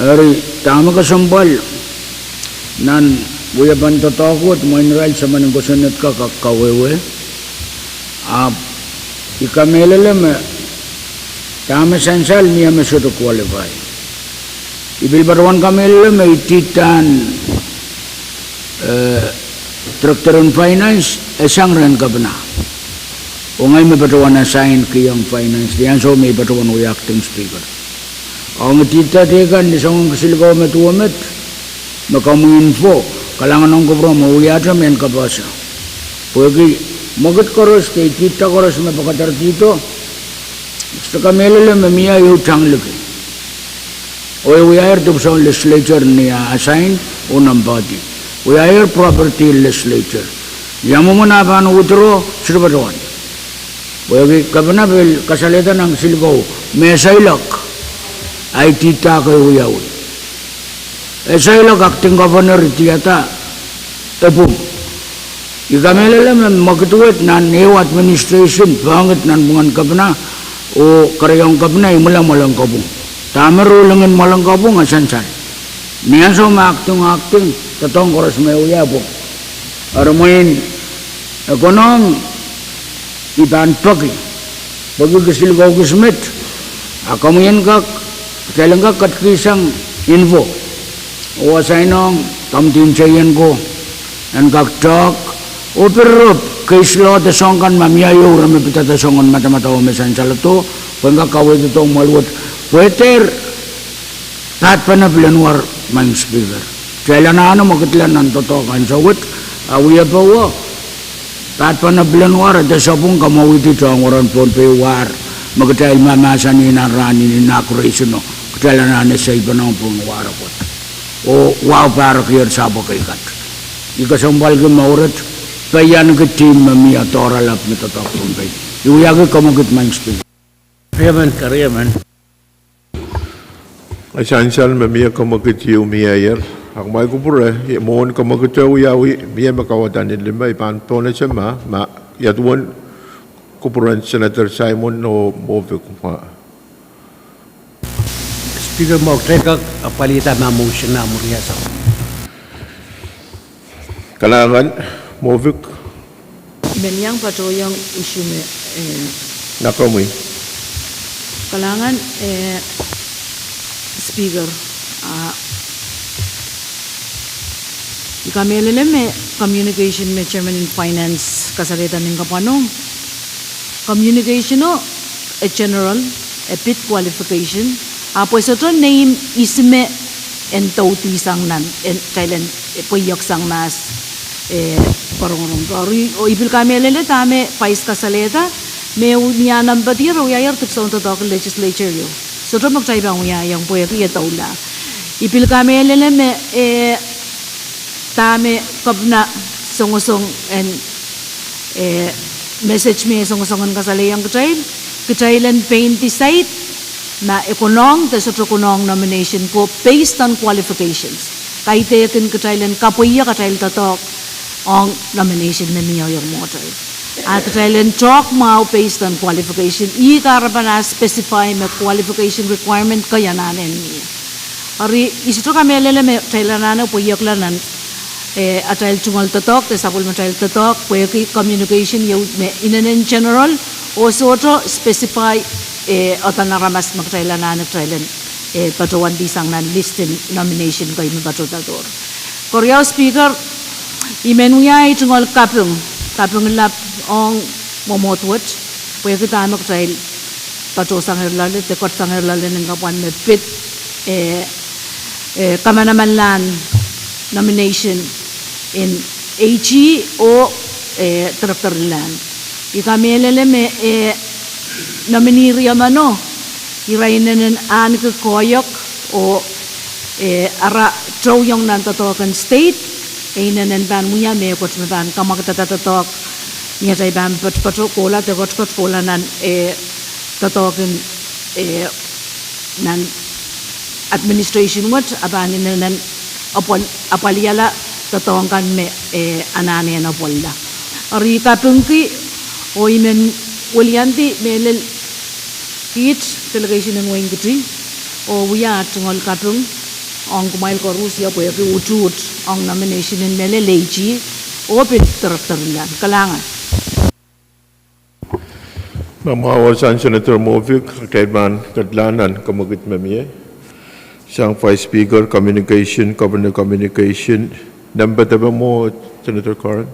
Eri dahme kesempwal nan wiepen doadoahk wet, mwein irail se men en kosonned kak kawehwe. Ahpw I kamehlele me dahme sansal mie me sohte qualify. I pil patohwan kamehlele me ididahn, eh, director en finance e sang rehn kepina. Oh ngehi me patohwan assign kihong finance, ni ansou me I patohwan wia acting speaker. Ong idihda teikan ni soangen kisinlikou me duwe met, me komwi info, kalahngan ong kupwuromwi, wiahte mehn kapehse. Pwehki mwekid koaros de idihda koaros me pakadarkihdo, I sohte kamehlele me mie ehu tang liki. Oh e wiahier dipwisoun legislature ni ah assign oh nempehdi. Wiahier property legislature. Ia mwomwen ah pahn withdraw, sohte patohwan. Pwehki kepina pil kasalehda nan kisinlikou me e seiloak, ah idihda kei wiawi. E seiloak acting governor idihda e pwung. I kamehlele me mwekid wet nan ehu administration pahngid nanpwungen kepina, oh kereiohng kepina imwila mwoalen kopwung. Dahme ruling en mwoalen kopwung e sansal. Ni ansou me acting, acting, doadoahk koaros me e wia e pwung. Eri mwein e konehng I pahn peki, peki kisinlikou kis met, a komwi en kak, kitail en kak ketikihsang info oh assign ong committee chairman ko, en kak doadoahk oh pirop case law de soahng kan ma mie ehu re me pidada soangen madamadau me sansaledo, pwe en kak kawehdido mwoahl wet, pwe dehr pahdpene pilenwar, Madam Speaker. Kitail anahne mwekidla nan doadoahk ansou wet, a wiepe wo, pahdpene pilenwar, e de sapwung kamwahwihdi tohn werenpwon pei war, me kitail mahmahsanih nan rahn en inauguration o, kitail anahne seipenehng pwehn war pwet. Oh wahu pahrekier sapwung kei kat. I kesempwalki mouret, peianki team me mie doaralap me doadoahk Pohnpei. I wiahki komwekid Madam Speaker. Riemen, riemen. E sansal me mie komwekid ieu mieier. Ahk kumwail kupwure, mwohn komwekid wiawi, mie me kauwada ni lime, I pahn pohnese ma, ma ia duwen kupwuren Senator Simon oh Moavik. Speaker, ma kitail kak apwalihada ma motion ah mwurin ia sa. Kalahngan, Moavik. I men iang patohwan issue me, eh, nakomwi. Kalahngan, eh, Speaker, ah, I kamehlele me communication me Chairman en Finance kasalehda ni kapwanohng. Communication o e general, e pid qualification, ahpw e sohte name ihs me en doudisang nan, en, kitail en, eh, pweiek sang mahs, eh, rongorong. Eri, oh I pil kamehlele dahme Vice kasalehda, me e wia nempehdier, e wiahier dipwisoun doadoahk legislature ieu. Sohte me kitail pahn wiahiong pwehki e doula. I pil kamehlele me, eh, dahme kepina songosong en, eh, message me songosong en kasalehiong kitail, kitail en pein decide ma e konehng de sohte konehng nomination ko based on qualifications. Kaidehkin kitail en kapweiek atail doadoahk ong nomination me mie mwohtail. A kitail en talk mwahu based on qualification. Ih kahrepen ah specify me qualification requirement kei anahne mie. Eri I sohte kamehlele me kitail anahne pweikla nan, eh, atail tungoal doadoahk, de sapwellimatail doadoahk, pwehki communication ieu me inenen general, oh sohte specify, eh, uhdahn aramas me kitail anahne kitail en, eh, patohwandisang nan list en nomination kei me patohda dohr. Keriau Speaker, I men wia ei tungoal kaping, kaping lap ong mwomwohd wet, pwehki dahme kitail patohsangehr loale, de ketisangehr loale ni kapwan me pid, eh, eh, kamanamanlahn nomination en AG oh, eh, director en land. I kamehlele me, eh, nominee riemeno, ira inenen ahneki koahiek oh, eh, ara tohn nan doadoahk en state, e inenen pahn wia mehkot me pahn kamwakidada doadoahk, ni atail pahn patopato kohla, de ketiket kohla nan, eh, doadoahk en, eh, nan administration wet, a pahn inenen apwal-, apwalihala doadoahk kan me, eh, anahne en apwalila. Eri I kapingki, oh I men weliandi mehlel kiht delegation en Wein Kiti, oh wia tungoal kaping ong kumwail koaros, ia pwehki utuht ong nomination en mehlel AG, oh pil director en land. Kalahngan. Ma mwahu sang Senator Moavik, kitail pahn kedlahng nan komwekid me mie. Sang Vice Speaker, Communication, Governor Communication, nempehd emen mwo, Senator Curran.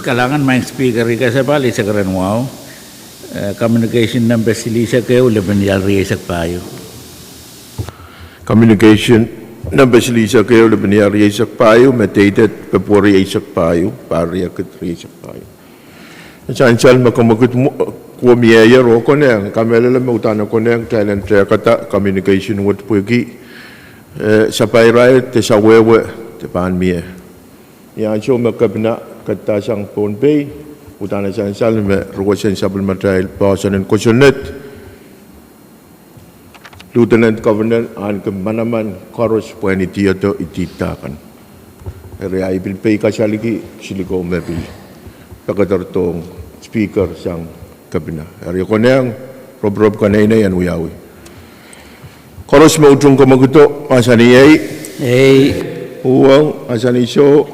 Kalahngan Maing Speaker, ih kasapahl eisek ren wahu, eh, communication nempe silihsek ehu, lepin ial rieisek pahieu. Communication nempe silihsek ehu, lepin ial rieisek pahieu, me dated February eisek pahieu, pahr riekid rieisek pahieu. Sansal me kemwekid mwo-, kuo mieier oh konehng, kamehlele me udahn e konehng kitail en tehkada communication wet pwehki, eh, sapahl irail de sawehwe de pahn mie. Ni ansou me Kepina ketido sang Pohnpei, udahn e sansal me ruwesen sapwellimatail poahsoan en kosonned, Lieutenant Governor ahneki manaman koaros pwehn idiodo idihda kan. Eri ahi pil peikasalki, siliko me pil pekederdohng Speaker sang Kepina. Eri e konehng, roporop keneinei en wiawi. Koaros me utung kemwekido, mahsanih ei. Ei. Uhwong, mahsanih soh.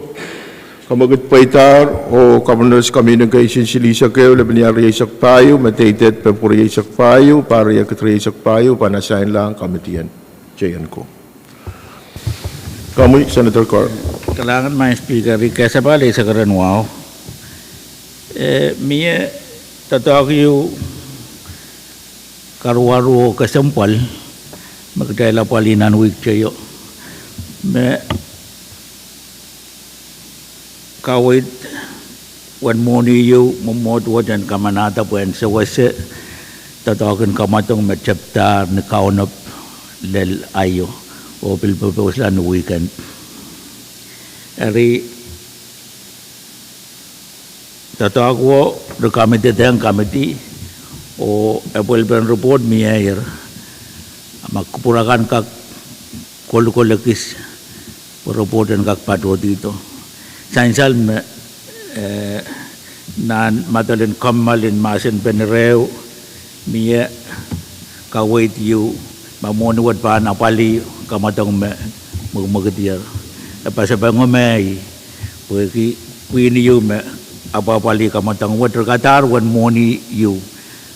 Kemwekid pweidahr oh Governor's Communication silihsek ehu, lepin ial rieisek pahieu, me dated February eisek pahieu, pahr riekid rieisek pahieu, pahn asainlahng committee en J and Co. Komwi, Senator Carl. Kalahngan Maing Speaker, ih kasapahl eisek ren wahu. Eh, mie doadoahk ehu karuwaru oh kesempwal me kitail apwalih nan wihk teio, me kaweid uwen mwohni ehu mwomwohd wet en kamanahda pwehn sewese doadoahk en kamwadong me tepdahr ni kaunop lel aio, oh pil popousla ni weekend. Eri doadoahk wo recommendedehng committee, oh apwalipen report mieier, ma kupwur akan kak kolokol ekis, pwe report en kak patohdido. Sansal me, eh, nan madalen kommoal en mahsen pen ire ehu, mie kaweid ehu, ma mwohni wet pahn apwalih kamwadong me mwekimwekidier, e pasapengo me ih, pwehki pwihn ehu me apwapwalih kamwadong wet, re kadahr uwen mwohni ehu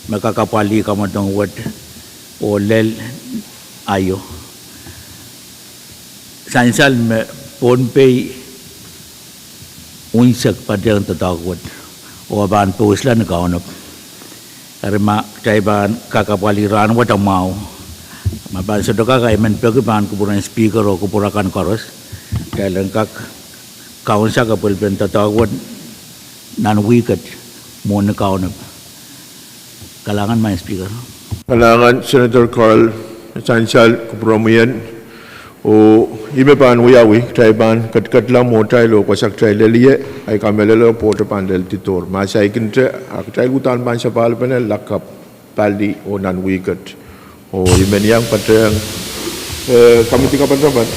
me kak apwalih kamwadong wet oh lel aio. Sansal me Pohnpei unsek patehng doadoahk wet, oh pahn pousla ni kaunop. Eri ma kitail pahn kak apwalih rahn wet mwahu, ma pahn sohte kak, I men peki pahn kupwuren Speaker oh kupwur akan koaros, kitail en kak kaunsak apwalipen doadoahk wet nan wihk et mwohni kaunop. Kalahngan Maing Speaker. Kalahngan Senator Carl, sansal kupwuromwi en, oh ih me pahn wiawi, kitail pahn ketiketla mwohtail oh koasoakitail lel ie, ahi kamehlele pwohte pahn lel didohr. Ma saikinte, a kitail uhdahn pahn sapahl pene lakapw pali oh nan wihk et. Oh I men iang patehng, eh, committee kapatapat,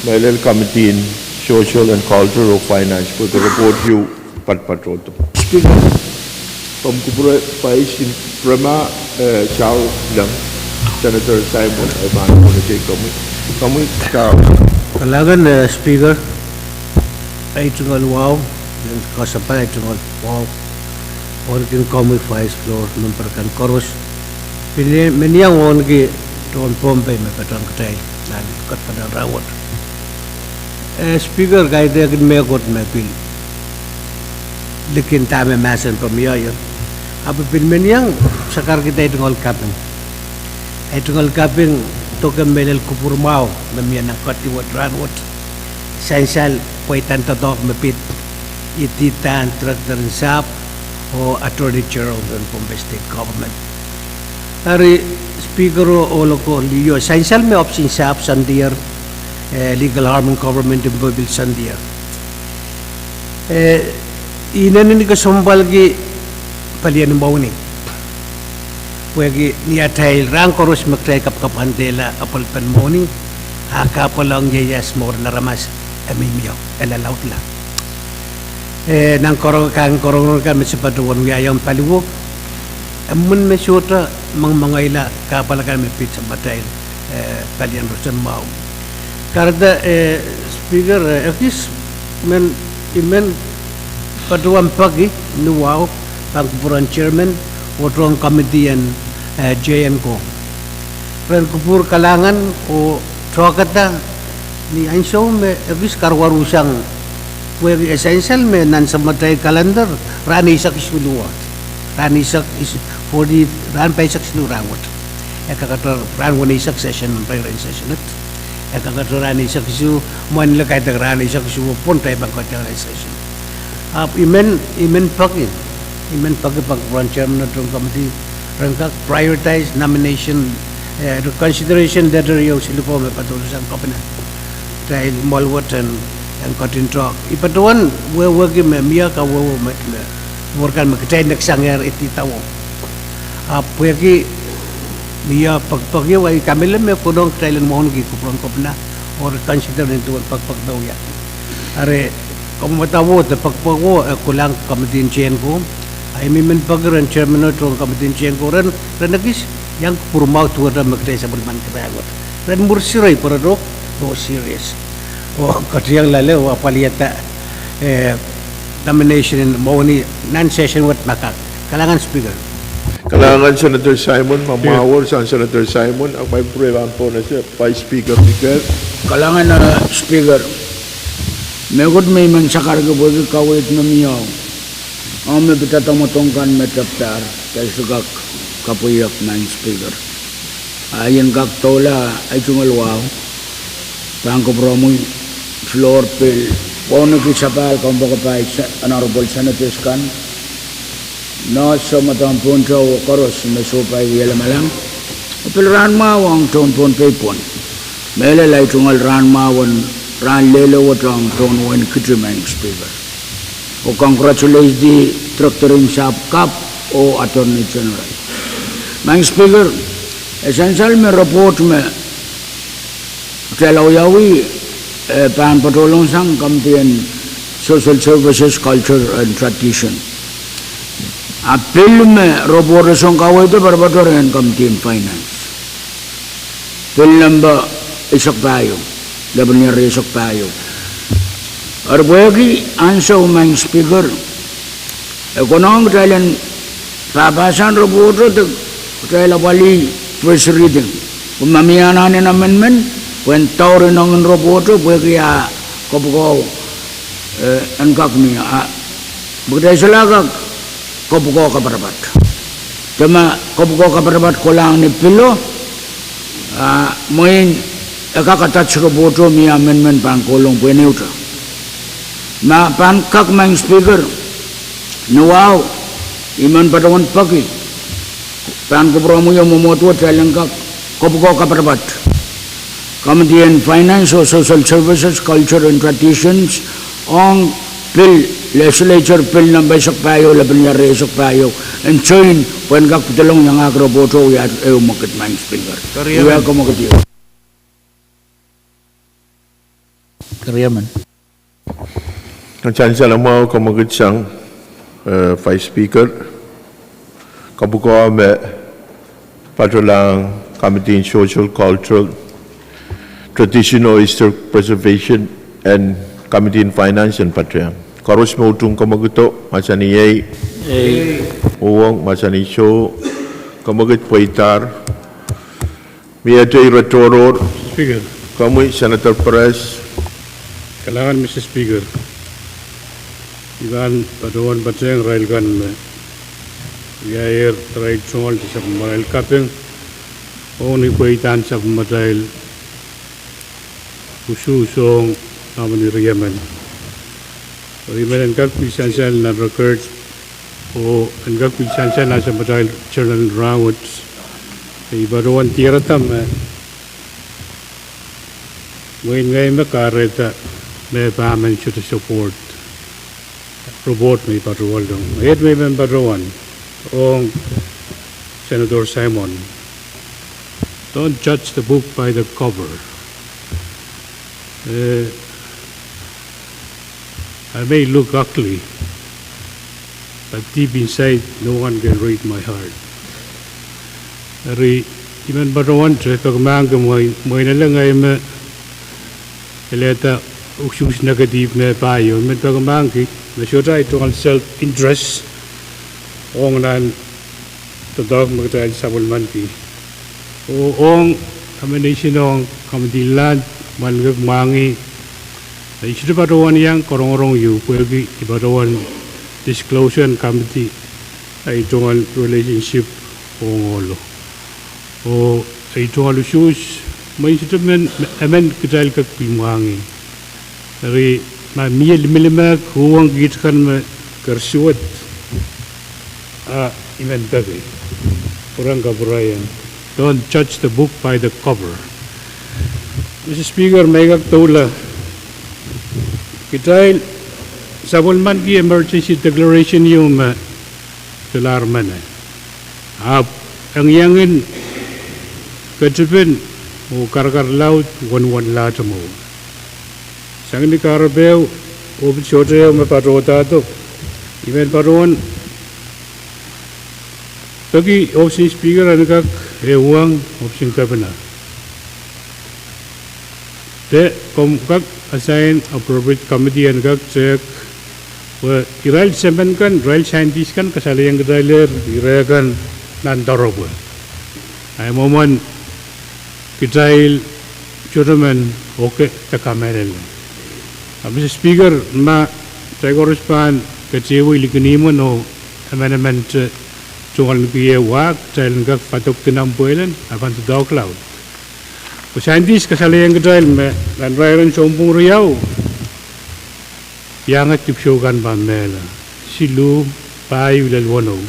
mehlel committee en Social and Culture oh Finance, pwehki report ehu patpatohdo. Speaker, komw kupwure Vice Premier, eh, Saul Leng, Senator Simon, eh, pahn communicate komwi. Komwi Saul. Kalahngan, eh, Speaker, ei tungoal wahu, en kasapahl ei tungoal wahu wenekin komwi Vice, Floor Member kan koaros. Pil men iang weneiki tohn Pohnpei me patohwan kitail nan katapan en rahn wet. Eh, Speaker, kaidehkin mehkot me pil likin dahme mahsen pwe mie ie. Ahpw pil men iang sakarkihda ei tungoal kaping. Ei tungoal kaping doke mehlel kupwur mwahu me mie nan ketiket rahn wet. Sansal pweidahn doadoahk me pid ididahn Director en Sahpw oh Attorney General en Pohnpei State Government. Eri Speaker oh ohl oko, liho, sansal me ohpis en sahpw sandier, eh, legal arm en government en Pohnpei pil sandier. Eh, inenen kesempwalki palien mwohni. Pwehki ni atail rahn koaros me kitail kapakapwandehla apwalipen mwohni, a kahpwal ong ieias mour en aramas e mihmi ie, e lalaudla. Eh, nan koro-, kan korongorong kan me se patohwan wiahiong paliwo, e mwomwen me sohte mengmengeila kahpwal kan me pid samatail, eh, palien roson mwahu. Kahrehda, eh, Speaker, eh, ekis men, I men patohwan peki ni wahu pahn kupwuren Chairman oh tohn committee en, eh, J and Co. Ren kupwur kalahngan oh tohkada ni ansou me ekis karuwaru sang Pwehki e sansal me nan samatail calendar, rahn eisek isuh luwet. Rahn eisek isuh, forty, rahn paheisek isuh luwet. E kakato rahn weneisek session, rairen session et. E kakato rahn eisek isuh, mwein likaidek rahn eisek isuh pwon tai pahn ketiong session. Ahpw I men, I men peki, I men peki pahn kupwuren chairman en tohn committee, ren kak prioritize nomination, eh, consideration letter ieu siluko me patohsang kepina. Kitail mwoal wet en, en ketin tok. I patohwan wehwehki me mie kawehwe me, me, wor kan me kitail nek sangehr idawehn. Ahpw pwehki mie pekipek ieu, I kamele me konehng kitail en mwohniki kupwuren kepina, oh re consider nin duwen pekipek me wia. Eri, komw wadawehda pekipeko, e kohla committee en J N ko. A I men peki ren chairman en tohn committee en J N ko ren, ren ekis iang kupwur mwahu duwehte me kitail sapwellimen kitail wet. Ren mwuhr sirei pwe re rong, oh serious. Oh ketiong loale, oh apwalihada, eh, nomination en mwohni nan session wet ma kak. Kalahngan Speaker. Kalahngan Senator Simon, ma mwahu sang Senator Simon, ahpw ma I pwurehng pwonese Vice Speaker Mikel. Kalahngan, eh, Speaker. Mehkot me I men sakarki pwehki kaweid me mie, oh me pidada mwadong kan me tepdahr, kitail sohte kak kapweiek, Madam Speaker. A I en kak doula, ei tungoal wahu, pahn kupwuromwi floor pil, wauneki sapahl kompoakepahi, Honorable Senators kan, nohs, soumwadang, pohn tao koaros me sohte pai wie lamalam. Pil rahn mwahu ong tohn Pohnpei pwon. Mehlel ei tungoal rahn mwahu en rahn leledo wet ong tohn wein Kiti, Madam Speaker. Oh congratulate the Director in sahpw kapw oh Attorney General. Madam Speaker, e sansal me report me kitail wiawi, eh, pahn patohlong sang committee en Social Services, Culture and Tradition. A pil me report e song kaweid patopato rehn committee en Finance. Pil nempe eisek pahieu, lepin ier eisek pahieu. Eri pwehki ansou, Madam Speaker, e konehng kitail en pahpahsan report o de kitail apwalih first reading. Pwe ma mie anahn en amendment, pwehn daur ineng en report o pwehki a kopwukoa, eh, en kak mie, a, pwe kitail solahr kak kopwukoa kaparapat. De ma kopwukoa kaparapat kohlahng ni pilo, a, mwein e kak attach report o mie amendment pahn kohlong pwehn ehute. Ma pahn kak, Madam Speaker, ni wahu, I men patohwan peki, pahn kupwuromwi oh mwomwohdiso kitail en kak kopwukoa kaparapat committee en Finance oh Social Services, Culture and Traditions ong pil, Legislature pil nempe eisek pahieu, lepin ier eisek pahieu, en join pwehn kak pidolong iangahki report o wia ehu mwekid, Madam Speaker. Wia mwekid ieu. Keriamen. Sansal mwahu, kamwekid sang, eh, Vice Speaker. Kopwukoa me patohlahng Committee on Social, Cultural, Traditional Historic Preservation and Committee on Finance en patohwan. Koaros me utung kamwekido, mahsanih ei. Ei. Uhwong, mahsanih soh. Kamwekid pweidahr. Mie tei re tohrohr. Speaker. Komwi Senator Perez. Kalahngan, Mister Speaker. I pahn patohwan patehng irail kan me wiahier irail tungoal de sapwellimatail kaping, oh ni pweidahn sapwellimatail usuhs ong nominee riemen. Oh I men en kak pil sansal nan record, oh en kak pil sansal nan samatail journal rahnwet. I patohwan diarada me mwein ngehi me kahrehda me pahn men sohte support report me I patohwanohng. Iet me I men patohwan ong Senator Simon. Don't judge the book by the cover. Eh, I may look ugly, but deep inside, no one can read my heart. Eri, I men patohwante peki mahk mwein, mwein ele ngehi me elehda usuhs negative me pahieu, I men peki mahk me sohte ei tungoal self-interest ong nan doadoahk me kitail sapwellimaniki. Oh ong nomination ong committee land, I men kak mwahngih I sohte patohwan iang rongorong ieu pwehki I patohwan disclosure en committee ahi tungoal relationship ong ohlo. Oh ahi tungoal usuhs, mwein sohte men, emen kitail kak pil mwahngih. Eri ma mie limilimehk uhwong kiht kan me ker suwed, a I men peki, pwurehng kapwurehiong, don't judge the book by the cover. Mister Speaker, me I kak doula, kitail sapwellimaniki emergency declaration ieu me solahr mene, ahpw engiengin ketipin oh karakar laud wenwenlahte mwowe. Sang ni kahrepe ehu, ohpis sohte ehu me patohwadahdo, I men patohwan peki ohpis en Speaker en kak ehuong ohpis en kepina, de komw kak assign appropriate committee en kak tehk, pwe irail semen kan, irail scientist kan kasalehiong kitailehr ire kan nan doaropwe. Ahi mwomwen kitail sohte men oke de kamehlele. A Mister Speaker, ma kitail koaros pahn ketewei likin imwen oh emenemente tungoal ni kihong wahk, kitail en kak padokedi nan pwehl en, a pahn doadoahk laud. Pwe scientist kasalehiong kitail me nan irair en sounpwong riau, iangehdi dipwisou kan pahn mehla, siluh, pahieu lel weneu.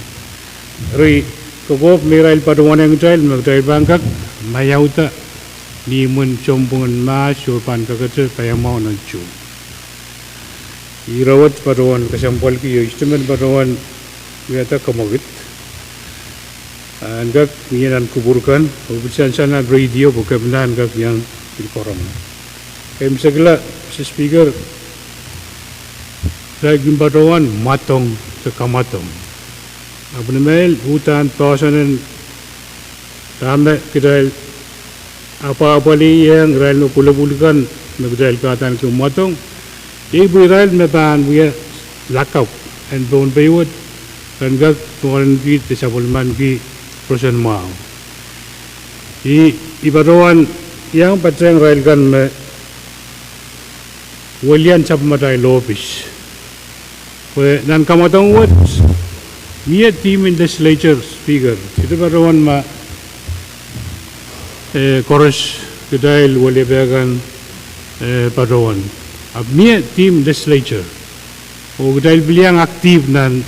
Eri kokohp me irail patohwanohng kitail me kitail pahn kak maiauda ni imwen sounpwong en Mahs oh pahn kakete paiamwahu nan Suhn. Ire wet patohwan kesempwalki, I sohte men patohwan wiahda kamwakid en kak mie nan kupwur kan oh pil sansal nan radio pwe kepina en kak iang pil korong. Keimwsekla, Mister Speaker, kitail kin patohwan mwadong de kamwadong. Ahpw ni mehla uhdahn poahsoan en dahme kitail apwahpwalih iang irail me pwulopwul kan me kitail kahdaneki mwadong, iei pwe irail me pahn wia lakapw en Pohnpei wet ren kak tungoalenki de sapwellimaniki roson mwahu. I, I patohwan iang patehng irail kan me welian sapwellimatail ohpis, pwe nan kamwadong wet mie team en legislature, Speaker, sohte patohwan ma, eh, koaros kitail weliepe kan, eh, patohwan. Ahpw mie team legislature, oh kitail pil iang active nan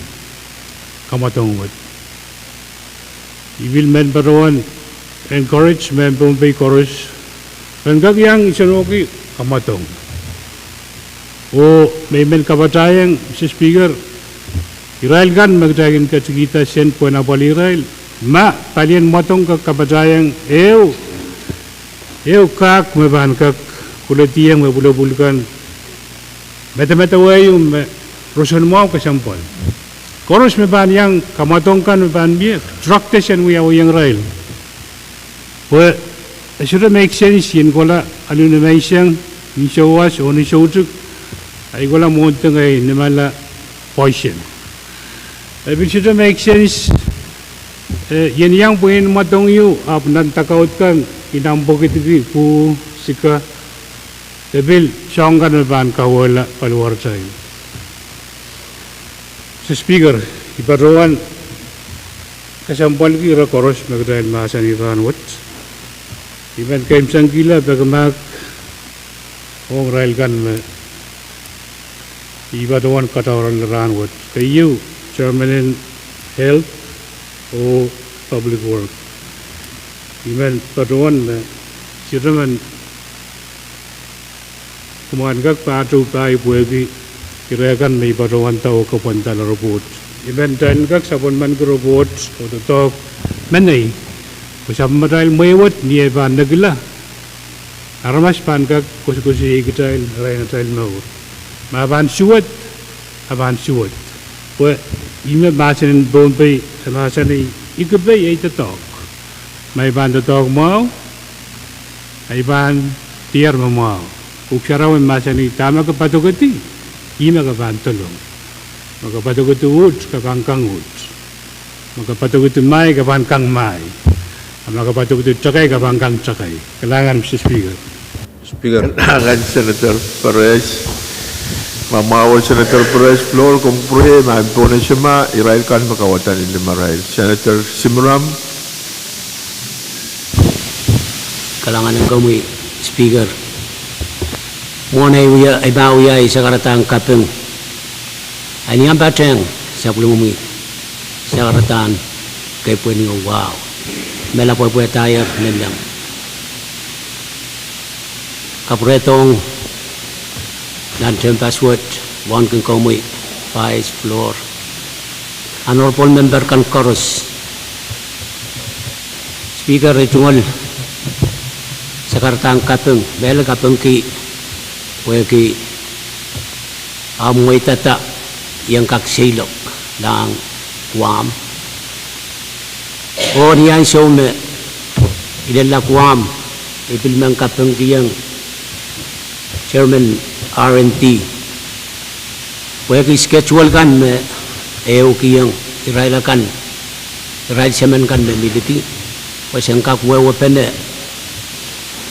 kamwadong wet. I pil men patohwan encourage mehn Pohnpei koaros ren kak iang isenohki kamwadong. Oh me I men kapatahiong, Mister Speaker, irail kan me kitail kin ketikihda sent pwehn apwalih irail, ma palien mwadong kak kapatahiong ehu, ehu kak me pahn kak kolediong me pwulopwul kan medemedewe ieu me roson mwahu kesempwal. Koaros me pahn iang kamwadong kan me pahn mie, drug test en wiawiong irail. Pwe e sohte make sense ien kohla alu ni menseng, ni souwas oh ni soutik, ahi kohla mwohn dengei nimala poison. E pil sohte make sense, eh, ien iang pweinen mwadong ieu ahpw nan dakaud kan I nan pwekidki pwuh, sika, de pil soahng kan me pahn kauwehla paliwaratail. Mister Speaker, I patohwan kesempwalki ire koaros me kitail mahsanih rahn wet. I men keimwsangkihla peki mahk ong irail kan me I patohwan kadaurala rahn wet. Keieu, chairman en Health oh Public Work. I men patohwan me sohte men kumwail en kak pahtou pai pwehki ire kan me I patohwanda oh kapwandala report. I men kitail en kak sapwellimaniki report oh doadoahk menet, pwe sapwellimatail mwehi wet ni eh pahn nekila, aramas pahn kak koasoakoasoiaiong kitail irail en atail mour. Ma pahn suwed, a pahn suwed. Pwe ih me mahsen en Pohnpei e mahsanih, I kepei ei doadoahk. Ma I pahn doadoahk mwahu, a I pahn diar me mwahu. Pwuhk Sarawi mahsanih, dahme ke padokedi, ih me ke pahn dolong. Ma ke padokedi uht, ke kangkang uht. Ma ke padokedi mahi, ke pahn kang mahi. A ma ke padokedi takai, ke pahn kang takai. Kalahngan, Mister Speaker. Speaker. Akan Senator Perez. Ma mwahu Senator Perez floor, komw pwurehng ma I pwurehng ese ma irail kan me kawadahn limarail. Senator Simram. Kalahngan en komwi Speaker. Mwohn ei wia, ei pahn wia ei sakaradahn kaping. Ahi ni ahmw patehng sapwellimomwi sakaradahn kepwehn ieu wahu. Mehla pwehpwehdahier lelleng. Kapwurehdohng nan tehnpas wet, wauneki komwi Vice, floor. Honorable member kan koaros. Speaker, ei tungoal sakaradahn kaping, mehlel kapingki pwehki ahmw mweidada ien kak seiloak lahng Guam. Oh ni ansou me I lella Guam, I pil men kapingkihong Chairman R and D pwehki schedule kan me e ehukihong irail akan, irail semen kan me mi lidi, pwe sen kak wehwehpene,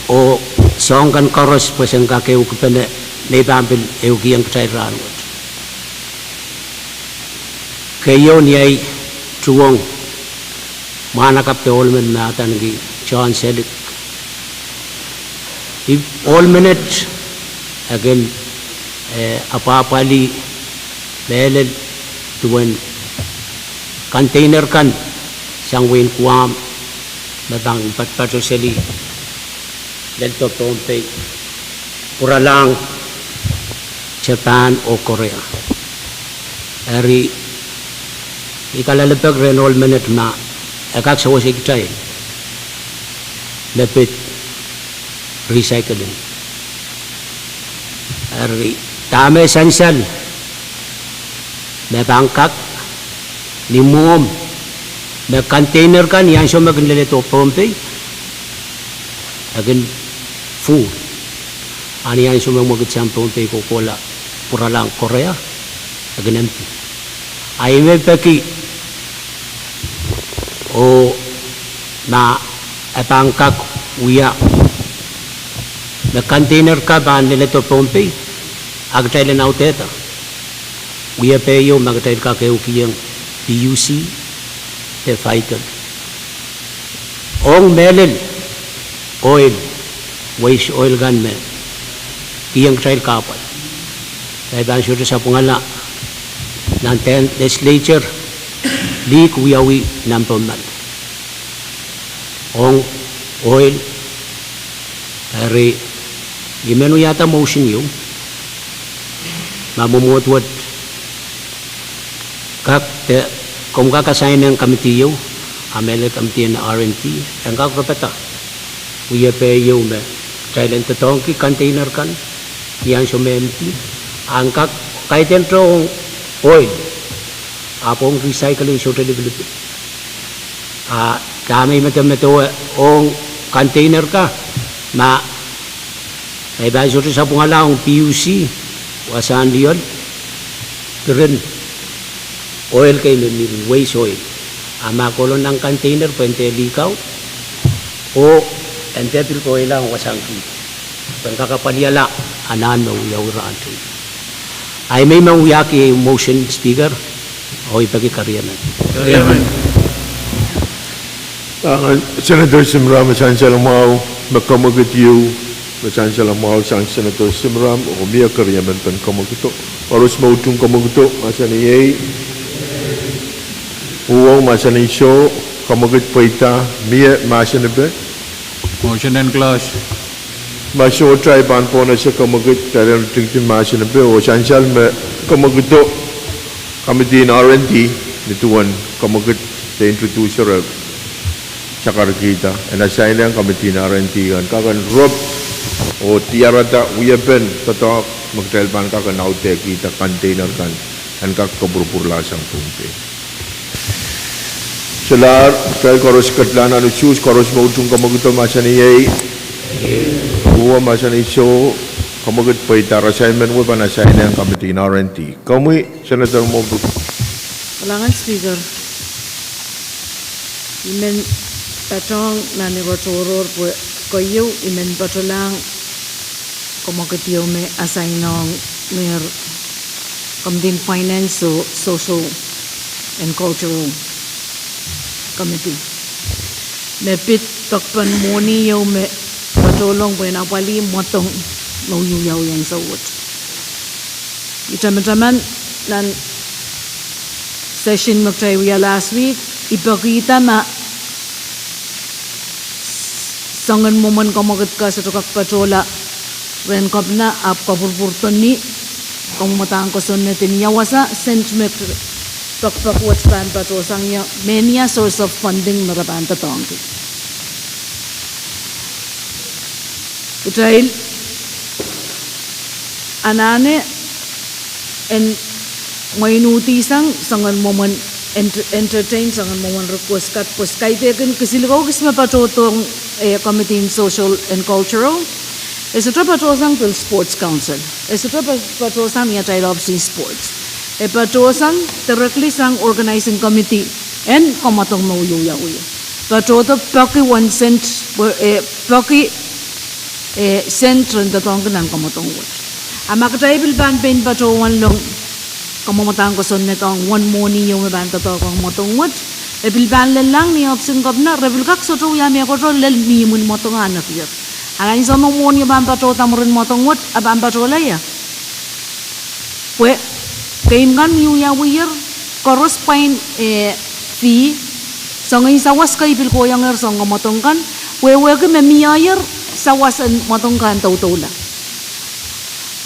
oh soahng kan koaros pwe sen kak ehukipene, me I pahn pil ehukihong kitail rahnwet. Keieu ni ahi tuhwong mwahnakapw de ohl men me adaneki John Selik. Ih ohl menet e kin, eh, apwahpwalih mehlel duwen container kan sang wehin Guam me pahn patpato seli lel doh Pohnpei, pwuralahng Japan oh Korea. Eri I kalelapak rehn ohl menet ma e kak sewese kitail me pid recycling. Eri dahme sansal me pahn kak ni mwomw me container kan ni ansou me kin leledo Pohnpei e kin full. A ni ansou me mwekid sang Pohnpei kohkohla pwuralahng Korea e kin empty. A I men peki oh ma e pahn kak wia me container kan pahn leledo Pohnpei, a kitail en audehda wiepe ieu ma kitail kak ehukihong P U C de Vital. Ong mehlel oil, waste oil kan me kihong kitail kahpwal, kitail pahn sohte sapwungala nan dehn legislature, leak wiawi nan Pohnpei ong oil. Eri I men wiahda motion ieu, ma mwomwohd wet kak de, komw kak assign-ehng committee ieu, a mehlel committee en R and D, en kak repada wiepe ieu me kitail en doadoahngki container kan ni ansou me empty, a en kak kaidehn ong oil, ahpw ong recycling sohte lipilipil. A dahme I medemedewe ong container kan, ma e pahn sohte sapwungala ong P U C wasahn lioal, piren oil kei me mihmi, waste oil, a ma kohla nan container pwe en dehr leak out oh en dehr pil kohla ong wasahn kihd pwe en kak apwalihala anahn me wiawi rahn teio. Ahi me I men wiahki ei motion, Speaker, oh I peki keriemen. Keriemen. Senator Simram, me sansal mwahu, me kemwekid ieu, me sansal mwahu sang Senator Simram, oh mie keriemen pen kemwekido. Koaros me utung kemwekido, mahsanih iei. Uhwong, mahsanih soh. Kemwekid pweida, mie mahsenipe? Motion en close. Ma sohte, I pahn pwurehng ese kemwekid, kitail en tingting mahsenipe oh sansal me kemwekido committee en R and D, ni duwen kemwekid de introducer e sakarkihda, en assign-ehng committee en R and D kan kak en rop oh diarada wiepen doadoahk me kitail pahn kak en audehkihda container kan en kak kopwurupwurla sang Pohnpei. Solahr kitail koaros ketlahng nan usuhs, koaros me utung kemwekido mahsanih iei. Uhwong, mahsanih soh. Kemwekid pweida, assignment wet pahn assign-ehng committee en R and D. Komwi, Senator Mobuk. Kalahngan Speaker. I men patohng nan iretohrohr pwe keieu I men patohlahng Mwekid ieu me assign ong neir Committee on Finance oh Social and Cultural Committee me pid pekpen mwohni ieu me patohlong pwehn apwalih mwadong me wiawi ansou wet. I tamataman nan session me kitail wia last week, I pekihda ma soangen mwomwen kamwekid ka sohte kak patohla rehn Kepina ahpw kapwurpwurdohng ni kamwadang kosonned en ia wasa sent me pekpek wet pahn patohsang ie, mehnia source of funding me re pahn doadoahngki. Kitail anahne en mwein uhdihsang soangen mwomwen ent-, entertain soangen mwomwen request kat pwe kaidehkin kisinlikou kis me patohdohng, eh, Committee on Social and Cultural. E sohte patohsang pil Sports Council. E sohte pa-, patohsang ni atail Office en Sports. E patohsang directly sang Organizing Committee en kamwadong me wiawi. Patohdo peki one cent, eh, peki, eh, cent ren doadoahngki nan kamwadong wet. A ma kitail pil pahn pein patohwan long kamwadang kosonned ong uwen mwohni ieu me pahn doadoahk ong mwadong wet, e pil pahn lellahng ni Office en Kepina, re pil kak sohte wia mehkot lel mi imwin mwadong ah nekier. A ni ansou me mwohni pahn patohda mwurin mwadong wet, a pahn patohla ia? Pwe keimw kan me wiawier, koaros pwain, eh, fee, soangen sawas kei pil kohiengehr soangen kamwadong kan, wehwehki me mieier sawas en mwadong kan doudoula.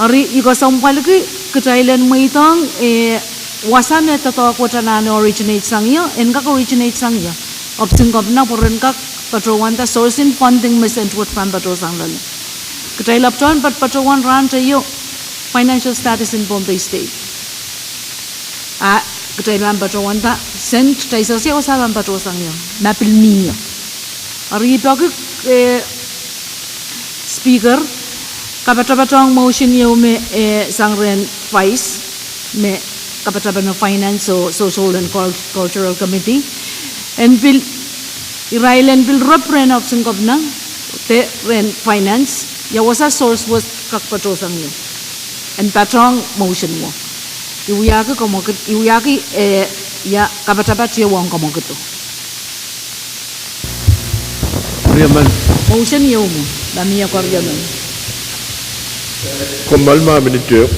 Eri I kesempwalki kitail en mweidohng, eh, wasa me doadoahk wet anahne originate sang ie, en kak originate sang ie. Office en Kepina pwe ren kak patohwanda source en funding me sent wet pahn patohsang loale. Kitail ahpw patohwan, patohwan rahn teio financial status en Pohnpei State. A kitail pahn patohwanda sent, kitail sehse wasa pahn patohsang ie, ma pil mie ie. Eri I peki, eh, Speaker, kapatapat ong motion ieu me, eh, sang rehn Vice, me kapatapan Finance oh Social and Cul-, Cultural Committee, en pil, irail en pil rep rehn Office en Kepina, de rehn Finance, ia wasa source wet kak patohsang ie. En patohng motion wo. I wiahki kamwekid, I wiahki, eh, ia kapatapat ieu ong kamwekido. Riemen. Motion ieu mwo, ma mie ko riemen. Komw malimen minit ehu.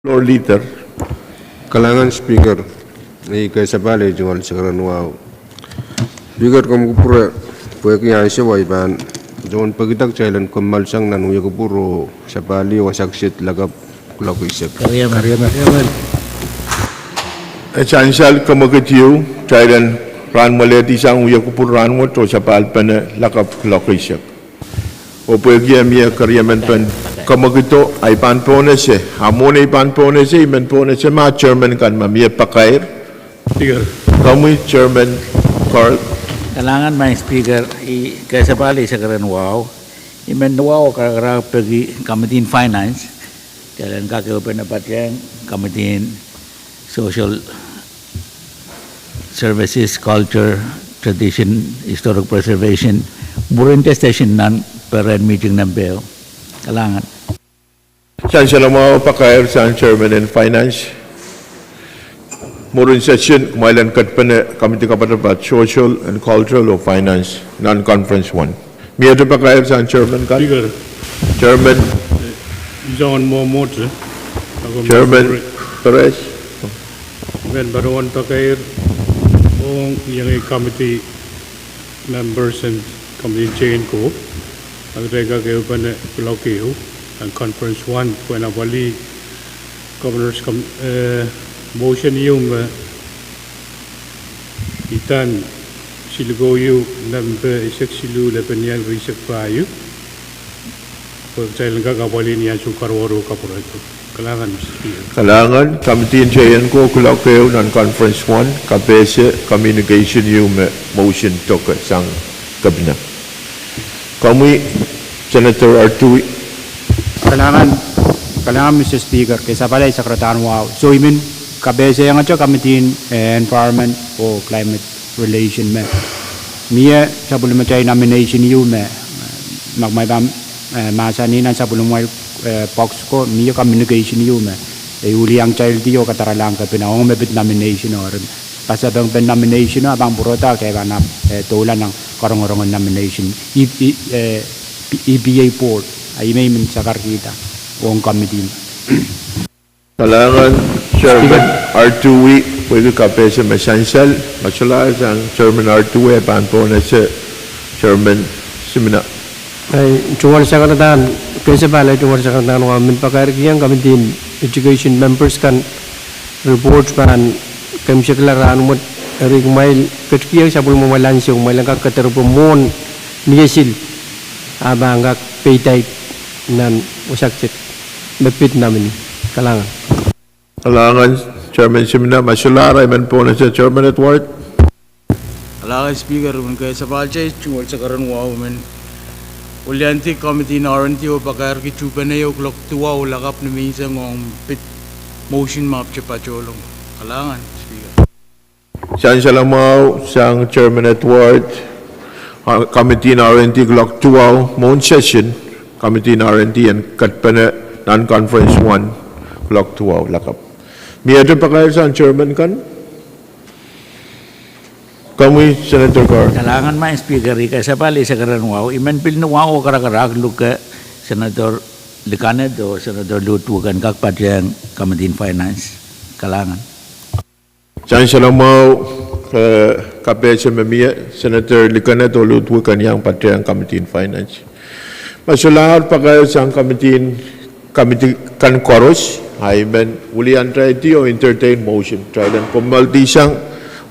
Floor Leader. Kalahngan Speaker, I kesapahl ei tungoal sakaradahn wahu. Speaker, komw kupwure pwehki ansou ahi pahn soun pekida kitail en kommoal sang nan wia kupwur oh sapahl ih wasa kiset lakapw kuloak eisek. E sansal, komwekid ieu, kitail en rahnwelehdi sang wia kupwur rahnwet oh sapahl pene lakapw kuloak eisek. Oh pwehki e mie keriemen pen komwekido, ahi pahn pohnese, a mwohn ei pahn pohnese, I men pohnese ma chairman kan ma mie pakair. Komwi Chairman Carl. Kalahngan Madam Speaker, I kesapahl ei sakaradahn wahu. I men wahu oh karakarahk peki Committee in Finance, kitail en kak ehupene patehng Committee in Social Services, Culture, Tradition, Historic Preservation, mwurinte session nan perehn meeting nempe. Kalahngan. Sansal mwahu pakair sang Chairman en Finance. Mwurin session, kumwail en ketpene committee kapatapat Social and Cultural oh Finance, non-conference one. Miehte pakair sang Chairman kan? Speaker. Chairman. Eh, I soangen mwomwohte. Chairman Perez. I men patohwan pakair ong iengei committee members en committee en J and Co, ma kitail kak ehupene kuloak ehu nan conference one, pwehn apwalih Governor's com-, eh, motion ieu me idahn silikou ieu nempe eisek siluh lepenial rieisek pahieu. Pwe kitail en kak apwalih ni ansou karuwaru kapwuredo. Kalahngan, Mister Speaker. Kalahngan, committee en J and Co kuloak ehu nan conference one, kapehse communication ieu me motion doke sang kepina. Komwi Senator Artui. Kalahngan, kalahngan Mister Speaker, kesapahl ei sakaradahn wahu. Soh, I men kapehse iangete committee en, eh, Environment oh Climate Relation me mie sapwellimatail nomination ieu me, eh, ma kumwail pahn, eh, mahsanih nan sapwellimamwail, eh, box ko, mie communication ieu me e wiliangtaildi oh kadaralahng kepina ong me pid nomination o, eri pasapeng pen nomination o a pahn pwuroda, kitail pahn, eh, doula nan karongorongen nomination, E P A board, a I men, I men sakarkihda ong committee me. Kalahngan Chairman Artui, pwehki kapehse me sansal, ma solahr sang Chairman Artui, e pahn pohnese Chairman Simina. Ei tungoal sakaradahn, kesapahl ei tungoal sakaradahn wahu, I men pakairkihong committee en Education members kan report pahn keimwseklahn rahnwet, eri kumwail ketikihong sapwellimamwail ansou, kumwail en kak keder pwe mwohn niesil a pahn kak peidait nan wasa kiset me pid nominee. Kalahngan. Kalahngan Chairman Simina, ma solahr I men pohnese Chairman Edward. Kalahngan Speaker, I men kesapahl ei tungoal sakaradahn wahu, I men wiliandi committee en R and D oh pakairki tuhpene ieu kuloak duwau lakapw ni menseng ong pid motion me ahpwte patohlong. Kalahngan Speaker. Sansal mwahu sang Chairman Edward, ah, committee en R and D kuloak duwau, mwohn session, committee en R and D en ketpene non-conference one, kuloak duwau lakapw. Miehte pakair sang Chairman kan? Komwi Senator Carl. Kalahngan Madam Speaker, I kesapahl ei sakaradahn wahu, I men pil ni wahu oh karakarahk luke Senator Likaned oh Senator Ludwig en kak patehng committee en Finance. Kalahngan. Sansal mwahu, eh, kapehse me mie, Senator Likaned oh Ludwig en iang patehng committee en Finance. Ma solahr pakair sang committee en, committee kan koaros, a I men wiliandahr oh entertain motion, kitail en kommoaldi sang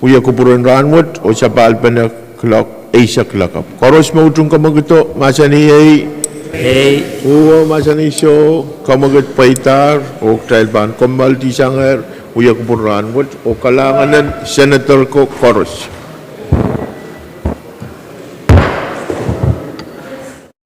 wia kupwuren rahnwet oh sapahl pene kuloak eisek lakapw. Koaros me utung komwekido, mahsanih ei. Ei. Uwe, mahsanih soh, komwekid pweidahr, oh kitail pahn kommoaldi sangehr wia kupwur rahnwet, oh kalahnganen Senator ko koaros.